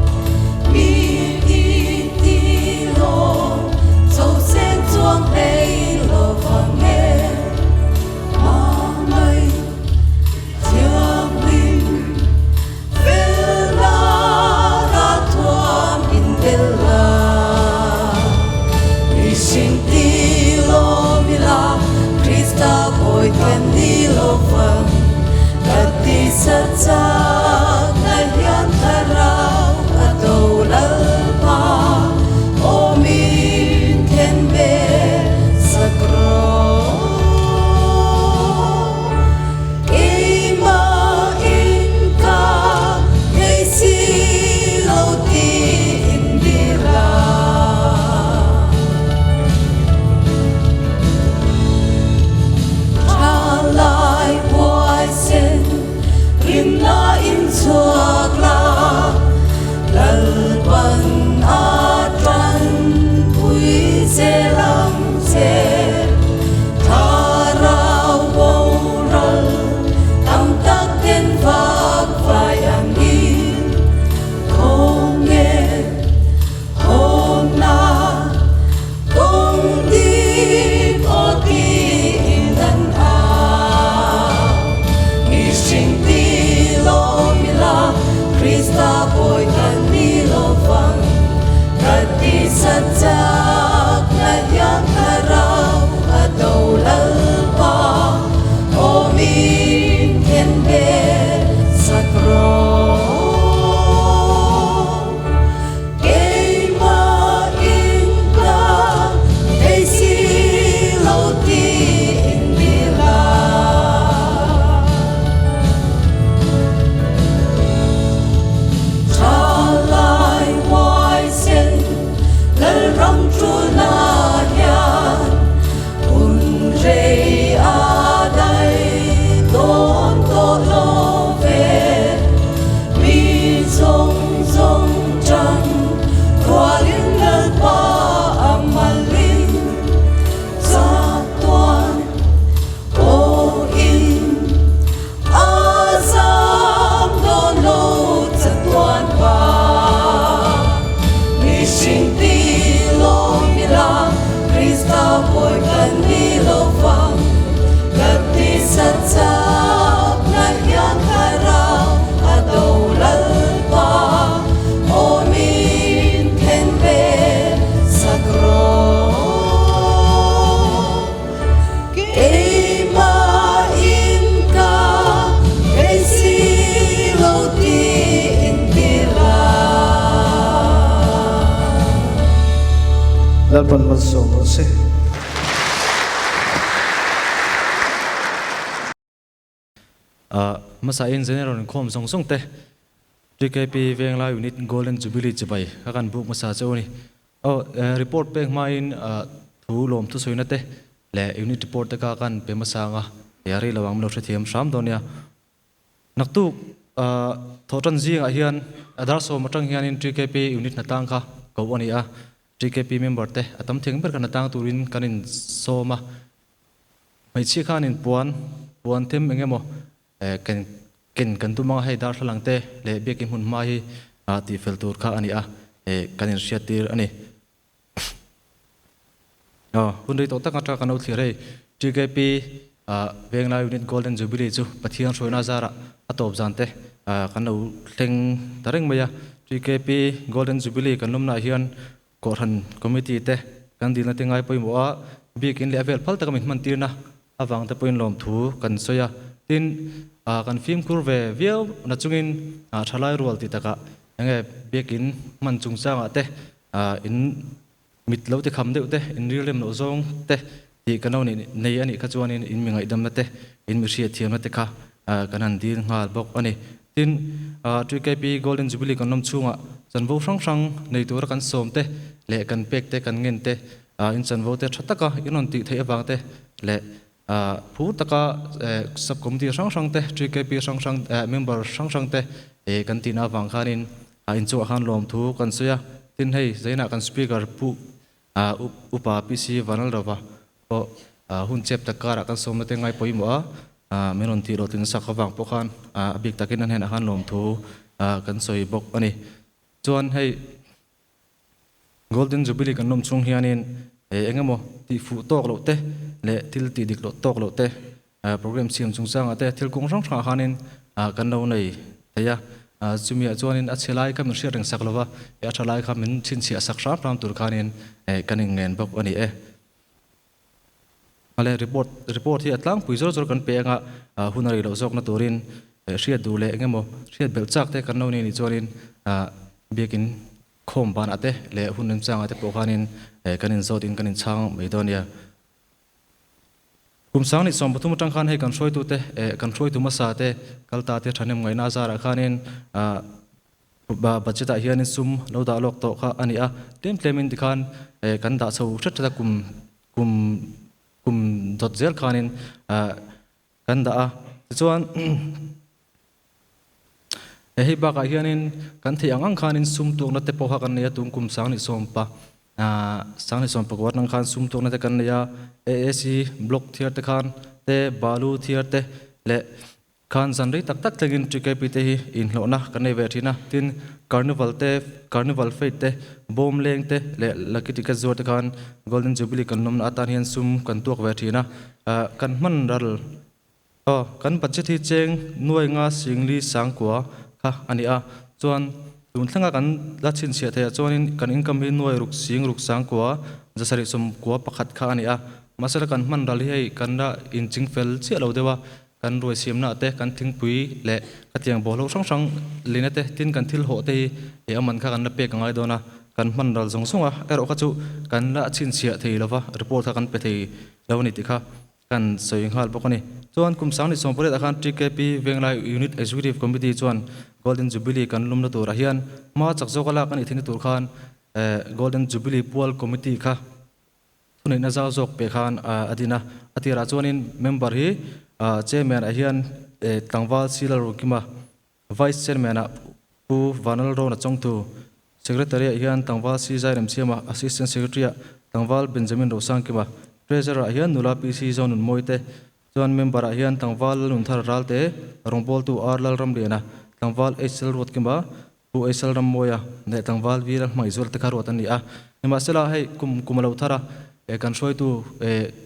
Lalpan malsawm rawh se. Hmasa in General inkhawm zawng zawng te TKP Venglai Unit Golden Jubilee chibai kha kan buk hmasa cheu a ni. Aw report pek hmain thu lawm thusawina te leh unit report te kha kan pe hmasa anga a rei lo ang min lo hrethiam hram dawn nia. Naktuk thawhtan zingah hian a dar sawm atang hianin TKP Unit hnatlang kha ko a ni a, TKP member te a tam theng ber kha hnatlang turin kan insawm a. Hmeichhia khanin puan, puan them eng emaw ken ken kan tum anga hei darthlalang te leh biakin hmun hma hi tihfel tur kha a ni a, kan inhriat tir a ni. Aw, hun rei tawh tak atanga kan lo thlir hei TKP Venglai Unit Golden Jubilee chu Pathian hruaina zarah a tawp zan te kan lo thleng ta reng mai a. TKP Golden Jubilee kan lawmnaah hian Kohhran Committee te kan dilna te ngai pawimawh a, biakin leh a vel phal taka min hman tirna avang te pawhin lawmthu kan sawi a. Tin, kan fimkhur ve viau na chungin thalai rual ti takah enge biakin hman chungchangah te in mit lo ti kham deuh te, in rilrem loh zawng te tih kan lo nei a nih kha chuanin in mi ngaihdamna te, in mi hriatthiamna te kha kan han dil nghal bawk a ni. Tin, TKP Golden Jubilee kan lawm chhungah chanvo hrang hrang nei tura kan sawm te leh kan pek te, kan ngen te, in chanvo te tha taka in rawn tih theih avang te leh phur taka sub committee hrang hrang te, TKP hrang hrang member hrang hrang te kan tihna avang khanin inchungah khan lawmthu kan sawi a. Tin, hei zainah kan Speaker Pu Upa PC Vanlalrova pawh hun chep tak karah kan sawmna te ngai pawimawh a, min rawn tih rawh sak avang pawh khan a bik takin a hnenah khan lawmthu kan sawi bawk a ni. Chuan hei Golden Jubilee kan lawm chhung hianin eng emaw tih fuh tawk loh te leh thil tih dik loh tawk loh te Program siam chungchangah te thil kawng hrang hrangah khanin kan lo nei thei a, chumiah chuanin a chhe lai kha min hriat reng sak lova, a tha lai kha min chhinchhiah sak hram hram tur khanin kan inngen bawk a ni e. Ale report report hi a tlangpui zawr zawr kan pe anga hun a rei loh zawkna turin hriat duh leh engemaw hriat belh chak te kan lo nei nih chuanin biakin khawm banah te leh hun remchangah te pawh khanin kan inzawtin kan inchhang mai dawn nia. Kum 2013 atang khan hei kan hruaitute eh kan hruaitu hmasa te kal ta te thahnem ngaihna a zarah khanin ah budget ah hianin sum lo dah lawk tawh kha a ni a, tlem tlemin tikhan eh kan dah chho hret hret a kum kum kum dawt zel khanin ah kan dah a tichuan Hei bakah hianin kan theih ang ang khanin sum tukna te pawh kha kan nei a, tum kum 2019 nang khan sum tukna te kan nei a, AAC block thiar te khan te, balu thiar te leh khan zan rei tak tak thlengin TKP te hi inhlawhna kan nei ve thin a, tin Carnival te, Carnival Fete te, bawm leng te leh Lucky Ticket zuar te khan Golden Jubilee kan lawmna atan hian sum kan tuak ve thin a, kan hman ral Aw, kan budget hi cheng nuai nga singli sangkua kha a ni a, chuan tun thlenga kan la chhinchhiah theih ah chuanin kan income hi nuai ruk sing ruk sangkua zasarih sawmkua pakhat kha a ni a, mahsela kan hman ral hi hei kan la inching fel chiah lo deuh a, kan ruai siamna ah te, kan thingpui leh khatiang bawhhlawh hrang hrang lina te, tin kan thil hawh te hi he a man kha kan la pek a ngai dawn a, kan hman ral zawng zawng a, erawh kha chu kan la chhinchhiah thei lova report kha kan pe thei lo a ni tih kha. Kan sawi nghal bawk a ni. Chuan kum 2018 ah khan TKP Venglai Unit Executive Committee chuan Golden Jubilee kan lumna turah hian hma chak zawka lak a nih theihna tur khan Golden Jubilee Pual Committee kha thuneihna zau zawk peh khan a din a. A tirah chuanin member hi Chairman ah hian tlangval Sila Rukima, Vice Chairman ah Pu Vanal Rona Chawngtu, Secretary ah hian Tlangval Si Zai Remsiama, Assistant Secretary ah Tlangval Benjamin Rosangkima, Treasurer ah hian Nula PC Zonun Mawite, chuan Member ah hian Tlangval Lalnunthar Ralte, Rawngbawltu R Lalramliana, Tlangval HL Ruatkima, Pu HL Rammawia leh Tlangval V Lalhmangaihzuala te kha ruat an ni a. Nimahsela hei kum kum a lo thar a, kan hruaitu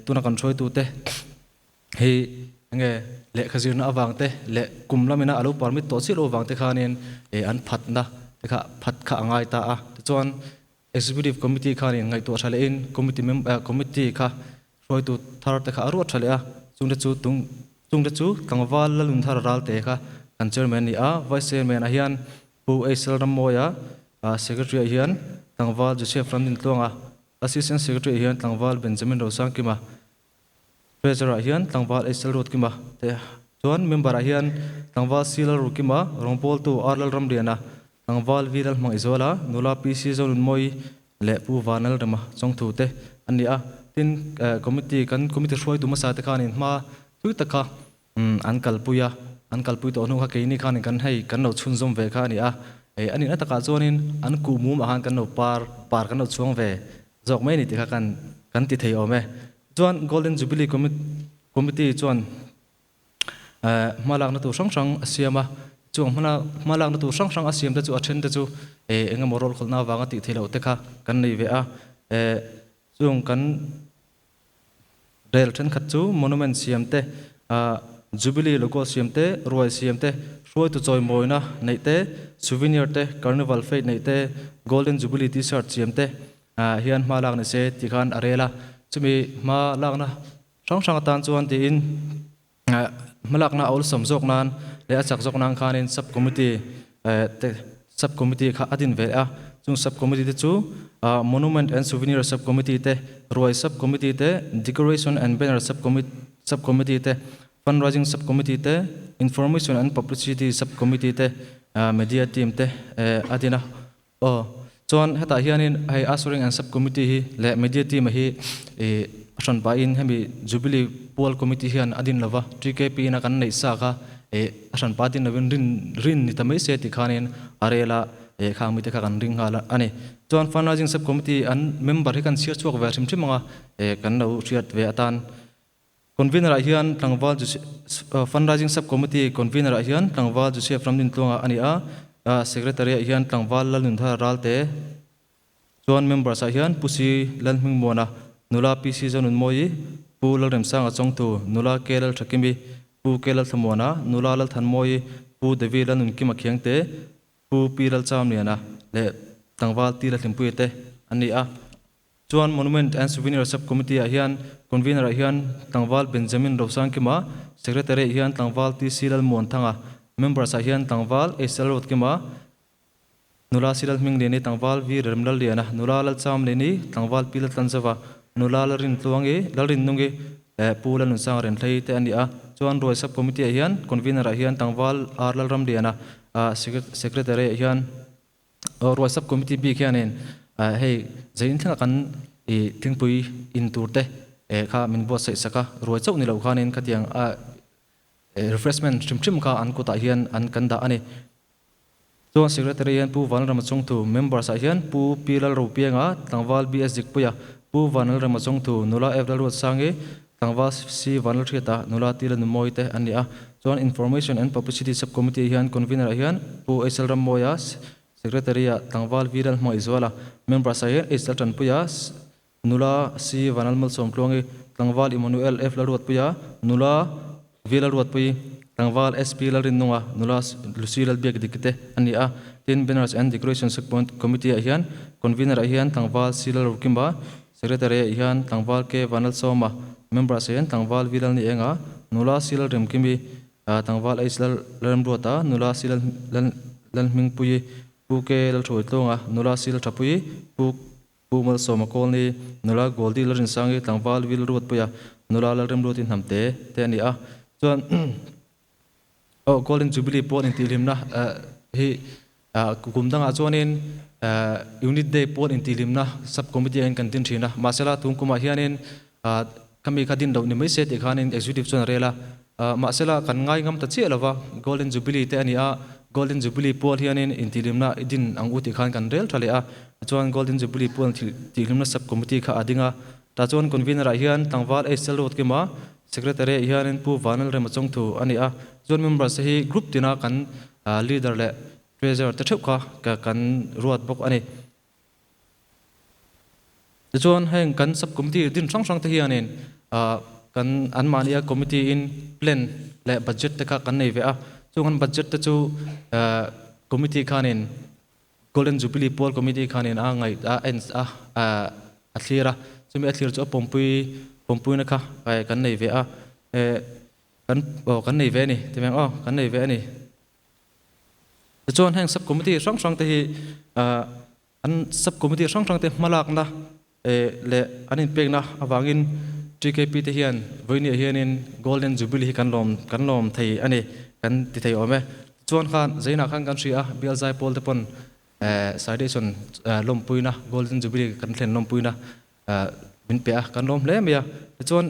tuna kan hruaitu te Hei enge lehkha zirna avang te leh kum lamina a lo permit tawh chiah lo avang te khanin an phatna te kha phat kha a ngai ta a. Tichuan Executive Committee khanin ngaihtuah tha lehin Committee member Committee kha hruaitu thar te kha a ruat tha leh a. Chungte chu tung chungte chu tlangval Lalunthar Ralte kha kan Chairman a ni a, Vice Chairman ah hian Pu Eisel Rammawia, Secretary ah hian tlangval Joseph Ramdintluanga. Assistant Secretary hian tlangval Benjamin Rosangkima, Treasurer ah hian tlangval H Lalruatkima te chuan member ah hian tlangval C Lalrukima, rawngbawltu R Lalramliana, tlangval V Lalhmangaihzuala, nula PC Zonunmawii leh Pu Vanlalrema chawngthu te an ni a. Tin, committee kan committee hruaitu hmasa te khanin hma thui tak kha an kalpui a, an kalpui tawh hnu kha keini khanin kan hei kan lo chhunzawm ve kha a ni a. A nihna takah chuanin an kuh mum ah khan kan lo par par kan lo chhuang ve zawk mai a ni tih kha kan kan ti thei awm e. Chuan Golden Jubilee Committee chuan hma lakna tur hrang hrang a siam a, chung hma lakna tur hrang hrang a siam te chu a then te chu eng emaw rawlkhawlhna avanga tih theih loh te kha kan nei ve a. Chung kan rel thenkhat chu monument siam te, Jubilee logo siam te, ruai siam te, hruaitu chawimawina neih te, souvenir te, carnival fete neih te, Golden Jubilee T-shirt siam te hian hma lak ni se tih khan a rel a. Chumi hma lakna hrang hrang atan chuan tiin hma lakna a awlsam zawk nan leh a chak zawk nan khanin sub committee te sub committee kha a din ve a. Chung sub committee te chu Monument and Souvenir sub committee te, Ruai sub committee te, Decoration and Banner sub sub committee te, Fundraising sub committee te, Information and Publicity sub committee te, Media team te a din a. Aw, chuan hetah hianin hei Ushering and Sub Committee hi leh Media Team-a hi ih a hran pahin hemi Jubilee Pual Committee hian a din lova, TKP ina kan neih sa kha ih a hran pa din lovin rin rin ni ta mai se tih khanin a rel a, ih khang mite kha kan ring nghal a ni. Chuan Fundraising Sub Committee an member hi kan chhiar chhuak ve hrim hrim ang a, ih kan lo hriat ve atan. Convener ah hian tlangval Fundraising Sub Committee Convener ah hian tlangval Joseph Ramdintluanga a ni a, Secretary ah hian tlangval Lalnunthara Ralte, chuan Members ah hian Pu Si Lalhmingmuana, Nula PC Zonunmawii, Pu Lalremsanga Chawngtu, Nula K Lalthakimi, Pu K Lalthlamuana, Nula Lalthanmawii, Pu Devi Lanunkima Khiangte, Pu Pi Lalchamliana leh tlangval Tila Hlimpuia te an ni a. Chuan Monument and Souvenir Sub Committee ah hian Convener ah hian tlangval Benjamin Rosangkima, Secretary ah hian tlangval TC Lalmuanthanga, Members ah hian tlangval HL Ruatkima, Nula C Lalhmingliani, tlangval V Remlalliana, Nula Lalchamliani, tlangval Pi Laltlanzova, Nula Lalrintluangi, Lalrinnungi leh Pu Lalnunsanga Renthlei te a ni a. Chuan Ruai Sub Committee ah hian Convener ah hian tlangval R Lalramliana, Secretary ah hian Ruai Sub Committee bik hianin hei zeiin thlengah kan ih thingpui in tur te kha min buatsaih sak a, ruai chauh ni loh khanin khatiang a refreshment hrim hrim kha an kutah hian an kan dah a ni. Chuan Secretary hian Pu Vanlalrema Chungthu, Members ah hian Pu Pi Lalropianga, Tlangval BS Dikpuia, Pu Vanlalrema Chungthu, Nula F Lalruatsangi, Tlangval C Vanlalhriata, Nula Tila Numawi te an ni a. Chuan Information and Publicity Sub Committee hian Convener ah hian Pu HL Rammawia, Secretary ah Tlangval V Lalhmangaihzuala, Members ah hian HL Tanpuia, Nula C Vanlalmalsawmtluangi, Tlangval Emmanuel F Lalruatpuia, Nula V Lalruatpui, Tlangval SP Lalrinnunga, Nula Lucy Lalbiakdiki te an ni a. Tin, Banners and Decoration Sub Committee ah hian Convener ah hian Tlangval C Lalrukimba, Secretary ah hian Tlangval K Vanlalsawma, Members ah hian Tlangval V Lalnienga, Nula C Lalremkimi, Tlangval H Lalremruata, Nula C Lalhmingpuii, Pu K Lalhruaitluanga, Nula C Lalthapuii, Pu Pu Malsawma Kawlni, Nula Goldie Lalrinsangi, Tlangval V Lalruatpuia, Nula Lalremruati Hnamte te a ni a. Chuan aw Golden Jubilee pawn intihhlimna hi kum dangah chuanin Unit Day pawn intihhlimna Sub Committee ah hian kan din thin a. Mahsela tun kumah hianin khami kha din loh ni mai se tih khanin Executive chuan a rel a. Mahsela kan ngai ngam ta chiah lova Golden Jubilee te a ni a, Golden Jubilee pual hianin intihhlimna i din ang u tih khan kan rel tha leh a. Tichuan Golden Jubilee pual intihhlimna Sub Committee kha a ding a. Tah chuan Convener ah hian Tlangval HL Ruatkima, Secretary ah hianin Pu Vanal Rema Chawngthu a ni a. Chuan members te hi group tina kan leader leh treasurer te theuh kha kan ruat bawk a ni. Tichuan heng kan sub committee din hrang hrang te hianin kan anmahnia committee in plan leh budget te kha kan nei ve a. Chung an budget te chu committee khanin Golden Jubilee Pawl Committee khanin a ngaih a en a a thlir a. Chumi a thlir chu a pawmpui pawmpuina kha kan nei ve a. Kan aw kan nei ve a ni ti mai ang aw kan nei ve a ni. Tichuan heng sub committee hrang hrang te hi an sub committee hrang hrang te hmalakna. Leh an inpekna avangin TKP te hian vawinia hianin Golden Jubilee hi kan lawm kan lawm thei a ni kan ti thei awm e. Tichuan khan Zainah khan kan hria a, Bial Zaipawl te pawn Saidation lawmpuina Golden Jubilee kan thlen lawmpuina min pe a, kan lawm hle mai a. Tichuan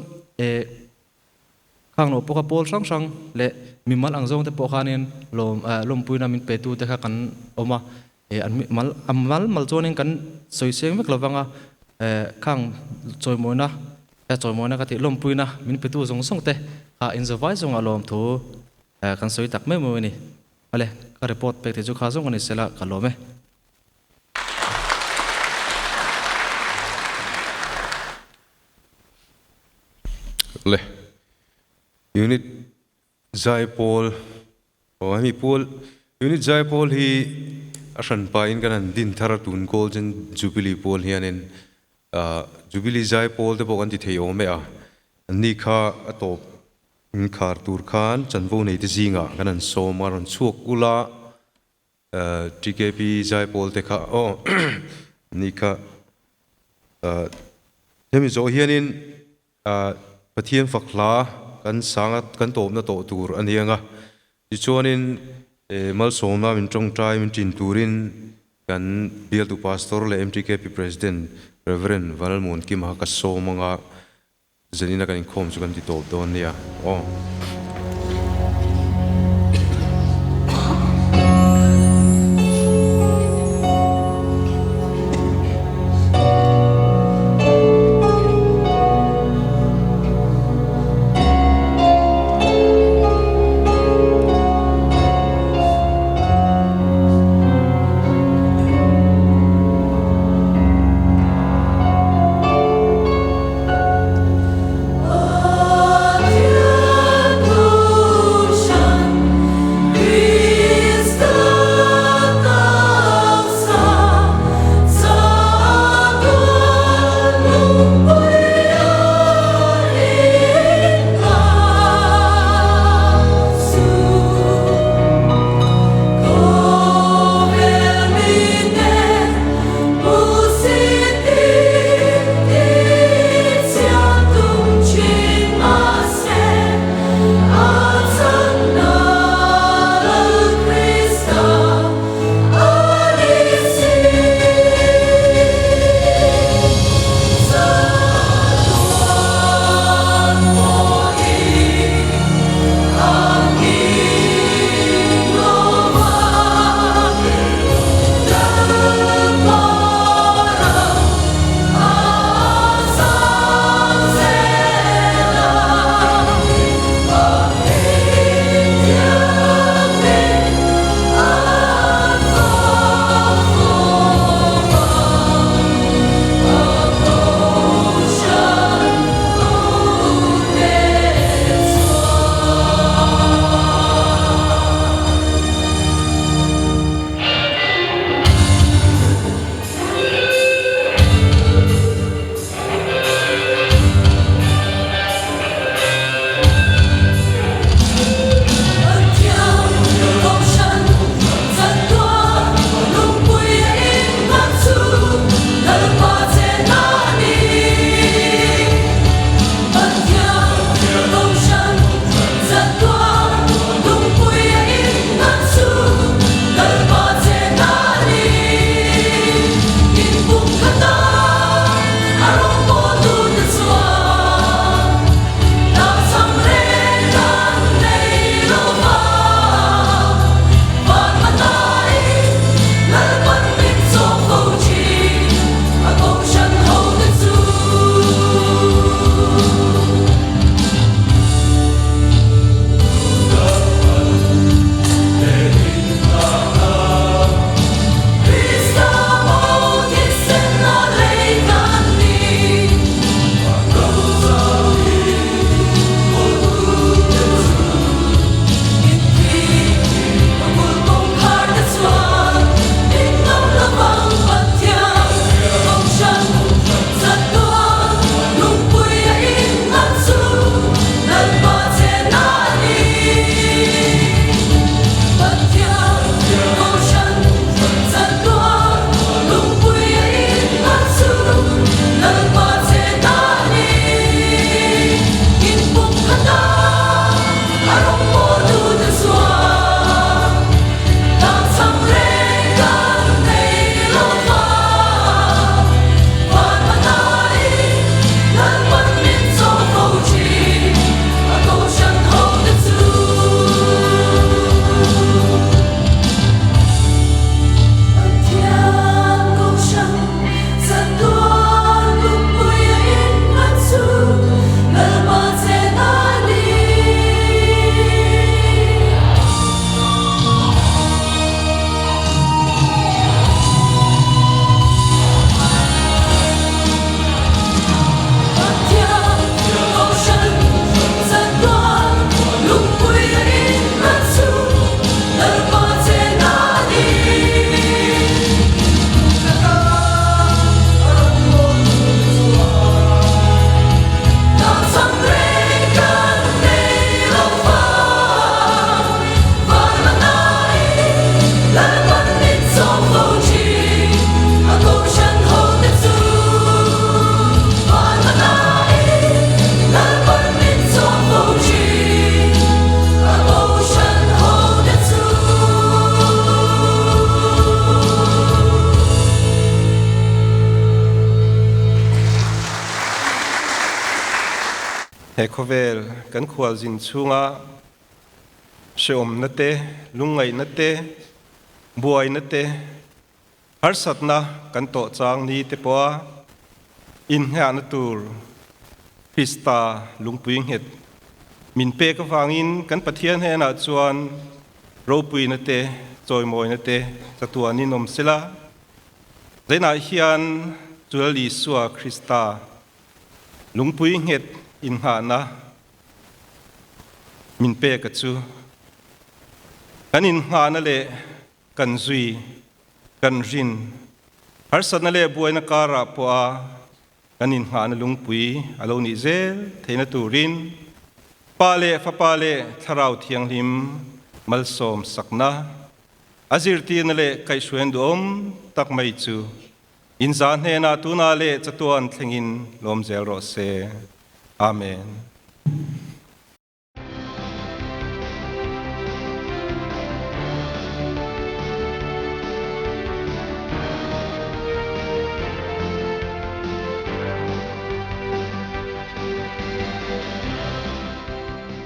Khang lo pawh kha pawl hrang hrang leh mimal ang zawng te pawh khanin lawm lawmpuina min petu te kha kan awm a, an mal a mal mal chuanin kan sawi seng vek lovang a, khang chawimawina chawimawina ka tih lawmpuina min petu zawng zawng te kha inzawvai zawngah lawmthu kan sawi tak mai mai a ni. Awle, ka report pek te chu kha zawng a ni sela ka lawm e. Le Unit Zaipawl aw hemi pawl Unit Zaipawl hi a hran pahin kan han din thar a tun Golden Jubilee pawl hianin ah Jubilee Zaipawl te pawh kan ti thei awm e a ni kha a tawp inkhar tur khan chanvo nei te zingah kan han sawm a rawn chhuak ula TKP Zaipawl te kha aw ni kha hemi zawh hianin Pathian fak hla kan sanga kan tawpna tawh tur a ni anga tichuanin malsawmna min tawngtai min tin turin kan bialtu Pastor leh MTKP President Reverend Vanlalmuan Kima kha ka sawm anga Zanina kan inkhawm chu kan ti tawp dawn nia aw. Pathian He khawvel kan khualzin chhunga hreawmna te, lungngaihna te, buaina te, harsatna kan tawh chang ni te pawha inngahna tur Krista lungpui nghet min pek avangin kan Pathian hnenah chuan ropuina te, chawimawina te chatuanin awm sela. Zainah hian Chulal Isua Krista Lungpui nghet innghahna min pek a chu. Kan innghahna leh kan zui, kan rin, harsatna leh buaina karah pawha kan innghahna lungpui a lo nih zel theihna turin Pa leh Fapa leh Thlarau Thianghlim malsawm sakna, a zirtirna leh kaihhruain duhawm tak mai chu In za hnenah tunah leh chatuan thlengin lawm zel rawh se. Amen.